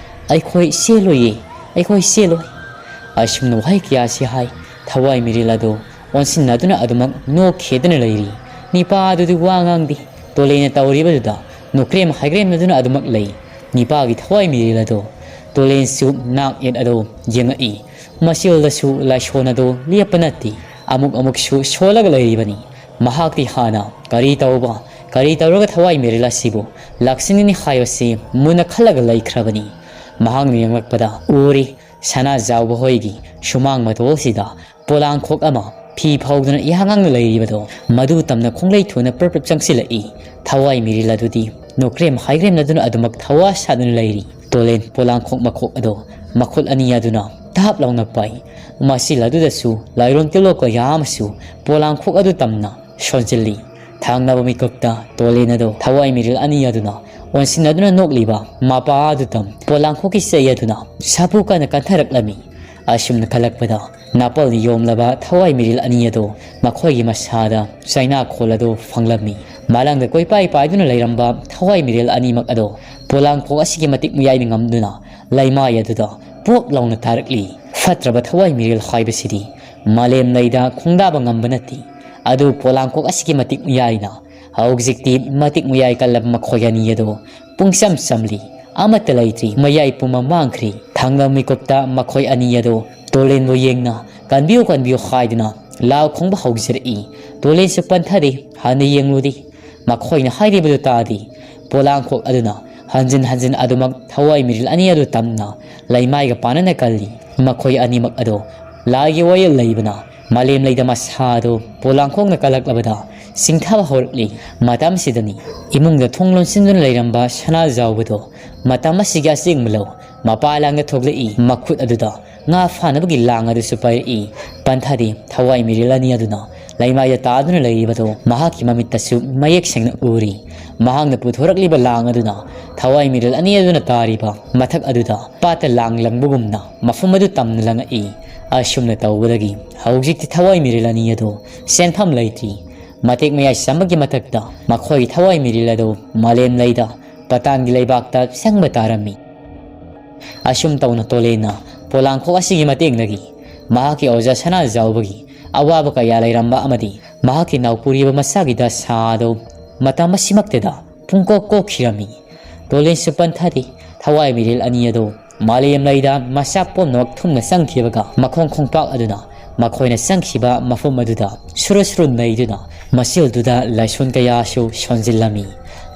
ꯑꯩꯈꯣꯏ ꯆꯦꯜꯂꯣꯏꯌꯦ, ꯑꯩꯈꯣꯏ ꯆꯦꯜꯂꯣꯏ꯫" ꯑꯁꯨꯝꯅ ꯋꯥꯍꯩ ꯀꯌꯥꯁꯤ ꯍꯥꯏ꯫ ꯊꯋꯥꯏ ꯃꯤꯔꯦꯜ ꯑꯗꯨ ꯑꯣꯟꯁꯤꯟꯅꯗꯨꯅ ꯑꯗꯨꯃꯛ ꯅꯣꯛꯈꯤꯗꯨꯅ ꯂꯩꯔꯤ꯫ ꯅꯤꯄꯥ ꯑꯗꯨꯗꯤ ꯋꯥ ꯉꯥꯡꯗꯦ꯫ ꯇꯣꯂꯦꯟꯅ ꯇꯧꯔꯤꯕꯗꯨꯗ ꯅꯣꯛꯀ꯭ꯔꯦꯝ ꯍꯥꯏꯒ꯭ꯔꯦꯝꯅꯗꯨꯅ ꯑꯗꯨꯃꯛ ꯂꯩ꯫ ꯅꯤꯄꯥꯒꯤ ꯊꯋꯥꯏ ꯃꯤꯔꯦꯜ ꯑꯗꯣ ꯇꯣꯂꯦꯟꯁꯨ ꯅꯥꯛ ꯌꯦꯠ ꯑꯗꯣ ꯌꯦꯡꯉꯛꯏ꯫ ꯃꯆꯤꯜꯗꯁꯨ ꯂꯥꯏꯁꯣꯟ ꯑꯗꯣ ꯂꯦꯞꯄ ꯅꯠꯇꯦ꯫ ꯑꯃꯨꯛ ꯑꯃꯨꯛꯁꯨ ꯁꯣꯜꯂꯒ ꯂꯩꯔꯤꯕꯅꯤ꯫ ꯃꯍꯥꯛꯇꯤ ꯍꯥꯟꯅ ꯀꯔꯤ ꯇꯧꯕ, ꯀꯔꯤ ꯇꯧꯔꯒ ꯊꯋꯥꯏ ꯃꯤꯔꯦꯜ ꯑꯁꯤꯕꯨ ꯂꯥꯛꯁꯤꯟꯒꯅꯤ ꯍꯥꯏꯕꯁꯤ ꯃꯨꯟꯅ ꯈꯜꯂꯒ ꯂꯩꯈ꯭ꯔꯕꯅꯤ꯫ ꯃꯍꯥꯛꯅ ꯌꯦꯡꯂꯛꯄꯗ ꯎꯔꯤ, ꯁꯅꯥꯖꯥꯎꯕ ꯍꯣꯏꯒꯤ ꯁꯨꯃꯥꯡ ꯃꯇꯣꯜꯁꯤꯗ ꯄꯣꯂꯥꯡꯈꯣꯛ ꯑꯃ ꯐꯤ ꯐꯧꯗꯨꯅ ꯏꯍꯥꯡ ꯍꯥꯡꯅ ꯂꯩꯔꯤꯕꯗꯣ ꯃꯗꯨ ꯇꯝꯅ ꯈꯣꯡꯂꯩ ꯊꯨꯅ ꯄ꯭ꯔꯞ ꯄ꯭ꯔꯞ ꯆꯪꯁꯤꯜꯂꯛꯏ꯫ ꯊꯋꯥꯏ ꯃꯤꯔꯦꯜ ꯑꯗꯨꯗꯤ ꯅꯣꯛꯀ꯭ꯔꯦꯝ ꯍꯥꯏꯒ꯭ꯔꯦꯝꯅꯗꯨꯅ ꯑꯗꯨꯃꯛ ꯊꯋꯥ ꯁꯥꯗꯨꯅ ꯂꯩꯔꯤ꯫ ꯇꯣꯂꯦꯟ ꯄꯣꯂꯥꯡꯈꯣꯛ ꯃꯈꯣꯛ ꯑꯗꯣ ꯃꯈꯨꯠ ꯑꯅꯤ ꯑꯗꯨꯅ ꯊꯥꯞ ꯂꯥꯎꯅ ꯄꯥꯏ꯫ ꯃꯆꯤꯜ ꯑꯗꯨꯗꯁꯨ ꯂꯥꯏꯔꯣꯟ ꯇꯤꯜꯂꯣ ꯀꯌꯥ ꯑꯃꯁꯨ ꯄꯣꯂꯥꯡꯈꯣꯛ ꯑꯗꯨ ꯇꯝꯅ ꯁꯣꯟꯖꯤꯜꯂꯤ꯫ ꯊꯥꯡꯅꯕ ꯃꯤꯀꯨꯞꯇ ꯇꯣꯂꯦꯟ ꯑꯗꯣ ꯊꯋꯥꯏ ꯃꯤꯔꯦꯜ ꯑꯅꯤ ꯑꯗꯨꯅ ꯑꯣꯟꯁꯤꯟꯅꯗꯨꯅ ꯅꯣꯛꯂꯤꯕ ꯃꯄꯥ ꯑꯗꯨꯗ ꯄꯣꯂꯥꯡꯈꯣꯛꯀꯤ ꯆꯩ ꯑꯗꯨꯅ ꯁꯥꯐꯨ ꯀꯟꯅ ꯀꯟꯊꯔꯛꯂꯝꯃꯤ꯫ ꯑꯁꯨꯝꯅ ꯈꯜꯂꯛꯄꯗ ꯅꯥꯄꯜꯅ ꯌꯣꯝꯂꯕ ꯊꯋꯥꯏ ꯃꯤꯔꯦꯜ ꯑꯅꯤ ꯑꯗꯣ ꯃꯈꯣꯏꯒꯤ ꯃꯁꯥꯗ ꯆꯩꯅꯥꯈꯣꯜ ꯑꯗꯨ ꯐꯪꯂꯝꯃꯤ꯫ ꯃꯥꯂꯪꯗ ꯀꯣꯏꯄꯥꯏ ꯄꯥꯏꯗꯨꯅ ꯂꯩꯔꯝꯕ ꯊꯋꯥꯏ ꯃꯤꯔꯦꯜ ꯑꯅꯤꯃꯛ ꯑꯗꯣ ꯄꯣꯂꯥꯡꯈꯣꯛ ꯑꯁꯤꯒꯤ ꯃꯇꯤꯛ ꯃꯌꯥꯏꯅ ꯉꯝꯗꯨꯅ ꯂꯩꯃꯥꯏ ꯑꯗꯨꯗ ꯄꯣꯞ ꯂꯥꯎꯅ ꯇꯥꯔꯛꯂꯤ꯫ ꯐꯠꯇ꯭ꯔꯕ ꯊꯋꯥꯏ ꯃꯤꯔꯦꯜ ꯍꯥꯏꯕꯁꯤꯗꯤ ꯃꯥꯂꯦꯝ ꯂꯩꯗ ꯈꯣꯡꯗꯥꯕ ꯉꯝꯕ ꯅꯠꯇꯦ꯫ ꯑꯗꯨ ꯄꯣꯂꯥꯡꯈꯣꯛ ꯑꯁꯤꯒꯤ ꯃꯇꯤꯛ ꯃꯌꯥꯏꯅ ꯍꯧꯖꯤꯛꯇꯤ ꯃꯇꯤꯛ ꯃꯌꯥꯏ ꯀꯜꯂꯕ ꯃꯈꯣꯏ ꯑꯅꯤ ꯑꯗꯣ ꯄꯨꯡꯆꯝ ꯆꯝꯂꯤ꯫ ꯑꯃꯠꯇ ꯂꯩꯇ꯭ꯔꯤ꯫ ꯃꯌꯥꯏ ꯄꯨꯝꯕ ꯃꯥꯡꯈ꯭ꯔꯤ꯫ ꯊꯥꯡꯅꯕ ꯃꯤꯀꯨꯞꯇ ꯃꯈꯣꯏ ꯑꯅꯤ ꯑꯗꯣ ꯇꯣꯂꯦꯟꯕꯨ ꯌꯦꯡꯅ "ꯀꯟꯕꯤꯌꯨ, ꯀꯟꯕꯤꯌꯨ" ꯍꯥꯏꯗꯨꯅ ꯂꯥꯎ ꯈꯣꯡꯕ ꯍꯧꯖꯔꯛꯏ꯫ ꯇꯣꯂꯦꯟꯁꯨ ꯄꯟꯊꯗꯦ꯫ ꯍꯟꯅ ꯌꯦꯡꯂꯨꯗꯦ꯫ ꯃꯈꯣꯏꯅ ꯍꯥꯏꯔꯤꯕꯗꯨ ꯇꯥꯗꯦ꯫ ꯄꯣꯂꯥꯡꯈꯣꯛ ꯑꯗꯨꯅ ꯍꯟꯖꯤꯟ ꯍꯟꯖꯤꯟ ꯑꯗꯨꯃꯛ ꯊꯋꯥꯏ ꯃꯤꯔꯦꯜ ꯑꯅꯤ ꯑꯗꯨ ꯇꯝꯅ ꯂꯩꯃꯥꯏꯒ ꯄꯥꯅꯅ ꯀꯜꯂꯤ꯫ ꯃꯈꯣꯏ ꯑꯅꯤꯃꯛ ꯑꯗꯣ ꯂꯥꯏꯒꯤ ꯋꯥꯌꯦꯜ ꯂꯩꯕꯅ ꯃꯥꯂꯦꯝ ꯂꯩꯗ ꯃꯁꯥ ꯑꯗꯨ ꯄꯣꯂꯥꯡꯈꯣꯛꯅ ꯀꯜꯂꯛꯂꯕꯗ ꯆꯤꯡꯊꯕ ꯍꯧꯔꯛꯂꯤ꯫ ꯃꯇꯝꯁꯤꯗꯅꯤ ꯏꯃꯨꯡꯗ ꯊꯣꯡ ꯂꯣꯟꯁꯤꯟꯗꯨꯅ ꯂꯩꯔꯝꯕ ꯁꯅꯥꯖꯥꯎꯕꯗꯣ ꯃꯇꯝ ꯑꯁꯤꯒꯤ ꯑꯆꯦꯡꯕ ꯂꯧ ꯃꯄꯥꯂꯥꯡꯗ ꯊꯣꯛꯂꯛꯏ꯫ ꯃꯈꯨꯠ ꯑꯗꯨꯗ ꯉꯥ ꯐꯥꯅꯕꯒꯤ ꯂꯥꯡ ꯑꯗꯨꯁꯨ ꯄꯥꯏꯔꯛꯏ꯫ ꯄꯟꯊꯥꯗꯤ ꯊꯋꯥꯏ ꯃꯤꯔꯦꯜ ꯑꯅꯤ ꯑꯗꯨꯅ ꯂꯩꯃꯥꯏꯗ ꯇꯥꯗꯨꯅ ꯂꯩꯔꯤꯕꯗꯨ ꯃꯍꯥꯛꯀꯤ ꯃꯃꯤꯠꯇꯁꯨ ꯃꯌꯦꯛ ꯁꯦꯡꯅ ꯎꯔꯤ꯫ ꯃꯍꯥꯛꯅ ꯄꯨꯊꯣꯔꯛꯂꯤꯕ ꯂꯥꯡ ꯑꯗꯨꯅ ꯊꯋꯥꯏ ꯃꯤꯔꯦꯜ ꯑꯅꯤ ꯑꯗꯨꯅ ꯇꯥꯔꯤꯕ ꯃꯊꯛ ꯑꯗꯨꯗ ꯄꯥꯠꯇ ꯂꯥꯡ ꯂꯪꯕꯒꯨꯝꯅ ꯃꯐꯝ ꯑꯗꯨ ꯇꯝꯅ ꯂꯪꯉꯛꯏ꯫ ꯑꯁꯨꯝꯅ ꯇꯧꯕꯗꯒꯤ ꯍꯧꯖꯤꯛꯇꯤ ꯊꯋꯥꯏ ꯃꯤꯔꯦꯜ ꯑꯅꯤ ꯑꯗꯨ ꯆꯦꯟꯐꯝ ꯂꯩꯇ꯭ꯔꯤ꯫ ꯃꯇꯦꯛ ꯃꯌꯥꯏ ꯆꯝꯕꯒꯤ ꯃꯊꯛꯇ ꯃꯈꯣꯏꯒꯤ ꯊꯋꯥꯏ ꯃꯤꯔꯦꯜ ꯑꯗꯨ ꯃꯥꯂꯦꯝ ꯂꯩꯗ ꯄꯇꯥꯟꯒꯤ ꯂꯩꯕꯥꯛꯇ ꯆꯪꯕ ꯇꯥꯔꯝꯃꯤ꯫ ꯑꯁꯨꯝ ꯇꯧꯅ ꯇꯣꯂꯦꯅ ꯄꯣꯂꯥꯡꯈꯣꯛ ꯑꯁꯤꯒꯤ ꯃꯇꯦꯡꯗꯒꯤ ꯃꯍꯥꯛꯀꯤ ꯑꯣꯖꯥ ꯁꯅꯥꯖꯥꯎꯕꯒꯤ ꯑꯋꯥꯕ ꯀꯌꯥ ꯂꯩꯔꯝꯕ ꯑꯃꯗꯤ ꯃꯍꯥꯛꯀꯤ ꯅꯥꯎꯄꯨꯔꯤꯕ ꯃꯆꯥꯒꯤ ꯗꯁꯥ ꯑꯗꯨ ꯃꯇꯝ ꯑꯁꯤꯃꯛꯇꯗ ꯄꯨꯡꯀꯣꯛ ꯀꯣꯛꯈꯤꯔꯝꯃꯤ꯫ ꯇꯣꯂꯦꯟꯁꯨ ꯄꯟꯊꯥꯗꯦ꯫ ꯊꯋꯥꯏ ꯃꯤꯔꯦꯜ ꯑꯅꯤ ꯑꯗꯨ ꯃꯥꯂꯦꯝ ꯂꯩꯗ ꯃꯆꯥ ꯄꯣꯝꯅꯃꯛ ꯊꯨꯝꯅ ꯆꯪꯈꯤꯕꯒ ꯃꯈꯣꯡ ꯈꯣꯡꯄꯥꯛ ꯑꯗꯨꯅ ꯃꯈꯣꯏꯅ ꯆꯪꯈꯤꯕ ꯃꯐꯝ ꯑꯗꯨꯗ ꯁꯨꯔꯨ ꯁꯨꯔꯨ ꯅꯩꯗꯨꯅ ꯃꯆꯤꯜꯗꯨꯗ ꯂꯥꯏꯁꯣꯟ ꯀꯌꯥꯁꯨ ꯁꯣꯟꯖꯤꯜꯂꯝꯃꯤ꯫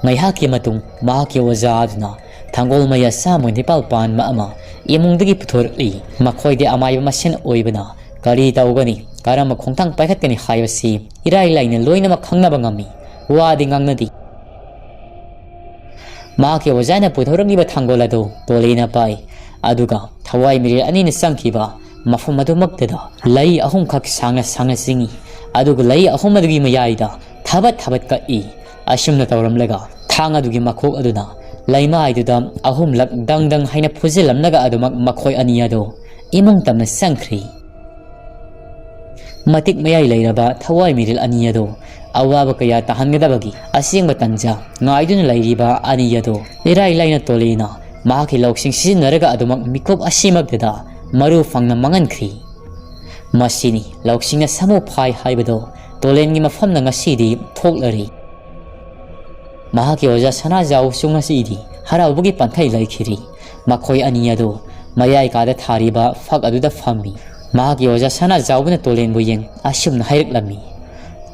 ꯉꯥꯏꯍꯥꯛꯀꯤ ꯃꯇꯨꯡ ꯃꯍꯥꯛꯀꯤ ꯑꯣꯖꯥ ꯑꯗꯨꯅ ꯊꯥꯡꯒꯣꯜ ꯃꯌꯥ ꯆꯥꯝꯃ ꯅꯤꯄꯥꯜ ꯄꯥꯟꯕ ꯑꯃ ꯏꯃꯨꯡꯗꯒꯤ ꯄꯨꯊꯣꯔꯛꯂꯤ꯫ ꯃꯈꯣꯏꯗꯤ ꯑꯃꯥꯏꯕ ꯃꯁꯦꯟ ꯑꯣꯏꯕꯅ ꯀꯔꯤ ꯇꯧꯒꯅꯤ, ꯀꯔꯝꯕ ꯈꯣꯡꯊꯥꯡ ꯄꯥꯏꯈꯠꯀꯅꯤ ꯍꯥꯏꯕꯁꯤ ꯏꯔꯥꯏ ꯂꯥꯏꯅ ꯂꯣꯏꯅꯃꯛ ꯈꯪꯅꯕ ꯉꯝꯃꯤ꯫ ꯋꯥꯗꯤ ꯉꯥꯡꯅꯗꯦ꯫ ꯃꯍꯥꯛꯀꯤ ꯑꯣꯖꯥꯅ ꯄꯨꯊꯣꯔꯛꯂꯤꯕ ꯊꯥꯡꯒꯣꯜ ꯑꯗꯨ ꯇꯣꯂꯦꯅ ꯄꯥꯏ꯫ ꯑꯗꯨꯒ ꯊꯋꯥꯏ ꯃꯤꯔꯦꯜ ꯑꯅꯤꯅ ꯆꯪꯈꯤꯕ ꯃꯐꯝ ꯑꯗꯨꯃꯛꯇꯗ ꯂꯩ ꯑꯍꯨꯝꯈꯛ ꯁꯥꯡꯅ ꯁꯥꯡꯅ ꯆꯤꯡꯏ꯫ ꯑꯗꯨꯒ ꯂꯩ ꯑꯍꯨꯝ ꯑꯗꯨꯒꯤ ꯃꯌꯥꯏꯗ ꯊꯕꯠ ꯊꯕꯠ ꯀꯛꯏ꯫ ꯑꯁꯨꯝꯅ ꯇꯧꯔꯝꯂꯒ ꯊꯥꯡ ꯑꯗꯨꯒꯤ ꯃꯈꯣꯛ ꯑꯗꯨꯅ ꯂꯩꯃꯥꯏꯗꯨꯗ ꯑꯍꯨꯝꯂꯛ ꯗꯪ ꯗꯪ ꯍꯥꯏꯅ ꯐꯨꯖꯤꯜꯂꯝꯂꯒ ꯑꯗꯨꯃꯛ ꯃꯈꯣꯏ ꯑꯅꯤ ꯑꯗꯨ ꯏꯃꯨꯡ ꯇꯝꯅ ꯆꯪꯈ꯭ꯔꯤ꯫ ꯃꯇꯤꯛ ꯃꯌꯥꯏ ꯂꯩꯔꯕ ꯊꯋꯥꯏ ꯃꯤꯔꯦꯜ ꯑꯅꯤ ꯑꯗꯨ ꯑꯋꯥꯕ ꯀꯌꯥ ꯇꯥꯍꯟꯒꯗꯕꯒꯤ ꯑꯁꯦꯡꯕ ꯇꯟꯖꯥ ꯉꯥꯏꯗꯨꯅ ꯂꯩꯔꯤꯕ ꯑꯅꯤ ꯑꯗꯨ ꯏꯔꯥꯏ ꯂꯥꯏꯅ ꯇꯣꯂꯦꯅ ꯃꯍꯥꯛꯀꯤ ꯂꯧꯁꯤꯡ ꯁꯤꯖꯤꯟꯅꯔꯒ ꯑꯗꯨꯃꯛ ꯃꯤꯀꯨꯞ ꯑꯁꯤꯃꯛꯇꯗ ꯃꯔꯨ ꯐꯪꯅ ꯃꯥꯡꯍꯟꯈ꯭ꯔꯤ꯫ ꯃꯁꯤꯅꯤ ꯂꯧꯁꯤꯡꯅ ꯁꯥꯃꯨ ꯐꯥꯏ ꯍꯥꯏꯕꯗꯣ ꯇꯣꯂꯦꯟꯒꯤ ꯃꯐꯝꯗ ꯉꯁꯤꯗꯤ ꯊꯣꯛꯂꯔꯤ꯫ ꯃꯍꯥꯛꯀꯤ ꯑꯣꯖꯥ ꯁꯅꯥꯖꯥꯎꯁꯨ ꯉꯁꯤꯗꯤ ꯍꯔꯥꯎꯕꯒꯤ ꯄꯟꯊꯩ ꯂꯩꯈꯤꯔꯤ꯫ ꯃꯈꯣꯏ ꯑꯅꯤ ꯑꯗꯨ ꯃꯌꯥꯏ ꯀꯥꯗ ꯊꯥꯔꯤꯕ ꯐꯛ ꯑꯗꯨꯗ ꯐꯝꯃꯤ꯫ ꯃꯍꯥꯛꯀꯤ ꯑꯣꯖꯥ ꯁꯅꯥꯖꯥꯎꯕꯅ ꯇꯣꯂꯦꯟꯕꯨ ꯌꯦꯡ ꯑꯁꯨꯝꯅ ꯍꯥꯏꯔꯛꯂꯝꯃꯤ,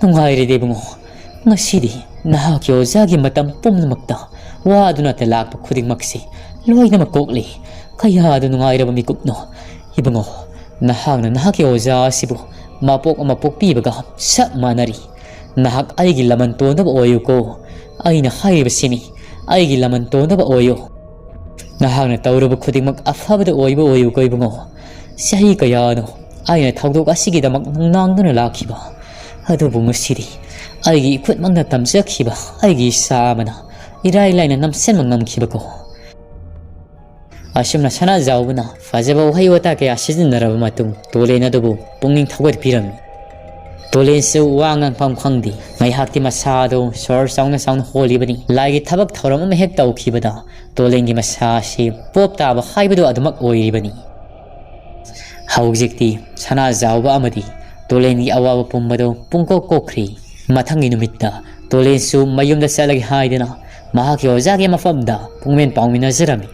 "ꯅꯨꯡꯉꯥꯏꯔꯦꯗ ꯏꯕꯨꯡꯉꯣ, ꯉꯁꯤꯗꯤ ꯅꯍꯥꯛꯀꯤ ꯑꯣꯖꯥꯒꯤ ꯃꯇꯝ ꯄꯨꯝꯅꯃꯛꯇ ꯋꯥꯗꯨꯅꯇ ꯂꯥꯛꯄ ꯈꯨꯗꯤꯡꯃꯛꯁꯤ ꯂꯣꯏꯅꯃꯛ ꯀꯣꯛꯂꯤ꯫ ꯀꯌꯥꯗ ꯅꯨꯡꯉꯥꯏꯔꯕ ꯃꯤꯀꯨꯞꯅꯣ ꯏꯕꯨꯡꯉꯣ꯫ ꯅꯍꯥꯛꯅ ꯅꯍꯥꯛꯀꯤ ꯑꯣꯖꯥ ꯑꯁꯤꯕꯨ ꯃꯄꯣꯛ ꯑꯃ ꯄꯣꯛꯄꯤꯕꯒ ꯆꯞ ꯃꯥꯟꯅꯔꯤ꯫ ꯅꯍꯥꯛ ꯑꯩꯒꯤ ꯂꯃꯟ ꯇꯣꯟꯗꯕ ꯑꯣꯏꯌꯨꯀꯣ꯫ ꯑꯩꯅ ꯍꯥꯏꯔꯤꯕꯁꯤꯅꯤ, ꯑꯩꯒꯤ ꯂꯃꯟ ꯇꯣꯟꯗꯕ ꯑꯣꯏꯌꯨ꯫ ꯅꯍꯥꯛꯅ ꯇꯧꯔꯨꯕ ꯈꯨꯗꯤꯡꯃꯛ ꯑꯐꯕꯗ ꯑꯣꯏꯕ ꯑꯣꯏꯌꯨꯀꯣ ꯏꯕꯨꯡꯉꯣ꯫ ꯆꯍꯤ ꯀꯌꯥꯅꯣ ꯑꯩꯅ ꯊꯧꯗꯣꯛ ꯑꯁꯤꯒꯤꯗꯃꯛ ꯅꯨꯡꯅꯥꯡꯗꯨꯅ ꯂꯥꯛꯈꯤꯕ꯫ ꯑꯗꯨꯕꯨ ꯉꯁꯤꯗꯤ ꯑꯩꯒꯤ ꯏꯈꯨꯠꯃꯛꯅ ꯇꯝꯖꯈꯤꯕ ꯑꯩꯒꯤ ꯏꯆꯥ ꯑꯃꯅ ꯏꯔꯥꯏ ꯂꯥꯏꯅ ꯅꯝꯁꯤꯟꯕ ꯉꯝꯈꯤꯕꯀꯣ꯫ ꯑꯁꯨꯝꯅ ꯁꯅꯥꯖꯥꯎꯕꯅ ꯐꯖꯕ ꯋꯥꯍꯩ ꯋꯥꯇꯥ ꯀꯌꯥ ꯁꯤꯖꯤꯟꯅꯔꯕ ꯃꯇꯨꯡ ꯇꯣꯂꯦꯟ ꯑꯗꯨꯕꯨ ꯄꯨꯛꯅꯤꯡ ꯊꯧꯒꯠꯄꯤꯔꯝꯃꯤ꯫ ꯇꯣꯂꯦꯟꯁꯨ ꯋꯥ ꯉꯥꯡꯐꯝ ꯈꯪꯗꯦ꯫ ꯉꯥꯏꯍꯥꯛꯇꯤ ꯃꯁꯥ ꯑꯗꯨ ꯁꯣꯔ ꯆꯥꯎꯅ ꯆꯥꯎꯅ ꯍꯣꯜꯂꯤꯕꯅꯤ꯫ ꯂꯥꯏꯒꯤ ꯊꯕꯛ ꯊꯧꯔꯝ ꯑꯃ ꯍꯦꯛ ꯇꯧꯈꯤꯕꯗ ꯇꯣꯂꯦꯟꯒꯤ ꯃꯁꯥ ꯑꯁꯤ ꯄꯣꯞ ꯇꯥꯕ ꯍꯥꯏꯕꯗꯨ ꯑꯗꯨꯃꯛ ꯑꯣꯏꯔꯤꯕꯅꯤ꯫ ꯍꯧꯖꯤꯛꯇꯤ ꯁꯅꯥꯖꯥꯎꯕ ꯑꯃꯗꯤ ꯇꯣꯂꯦꯟꯒꯤ ꯑꯋꯥꯕ ꯄꯨꯝꯕꯗꯨ ꯄꯨꯡꯀꯣꯛ ꯀꯣꯛꯈ꯭ꯔꯤ꯫ ꯃꯊꯪꯒꯤ ꯅꯨꯃꯤꯠꯇ ꯇꯣꯂꯦꯟꯁꯨ ꯃꯌꯨꯝꯗ ꯆꯠꯂꯒꯦ ꯍꯥꯏꯗꯨꯅ ꯃꯍꯥꯛꯀꯤ ꯑꯣꯖꯥꯒꯤ ꯃꯐꯝꯗ ꯄꯨꯡꯃꯦꯟ ꯄꯥꯎꯃꯤꯟꯅꯖꯔꯝꯃꯤ꯫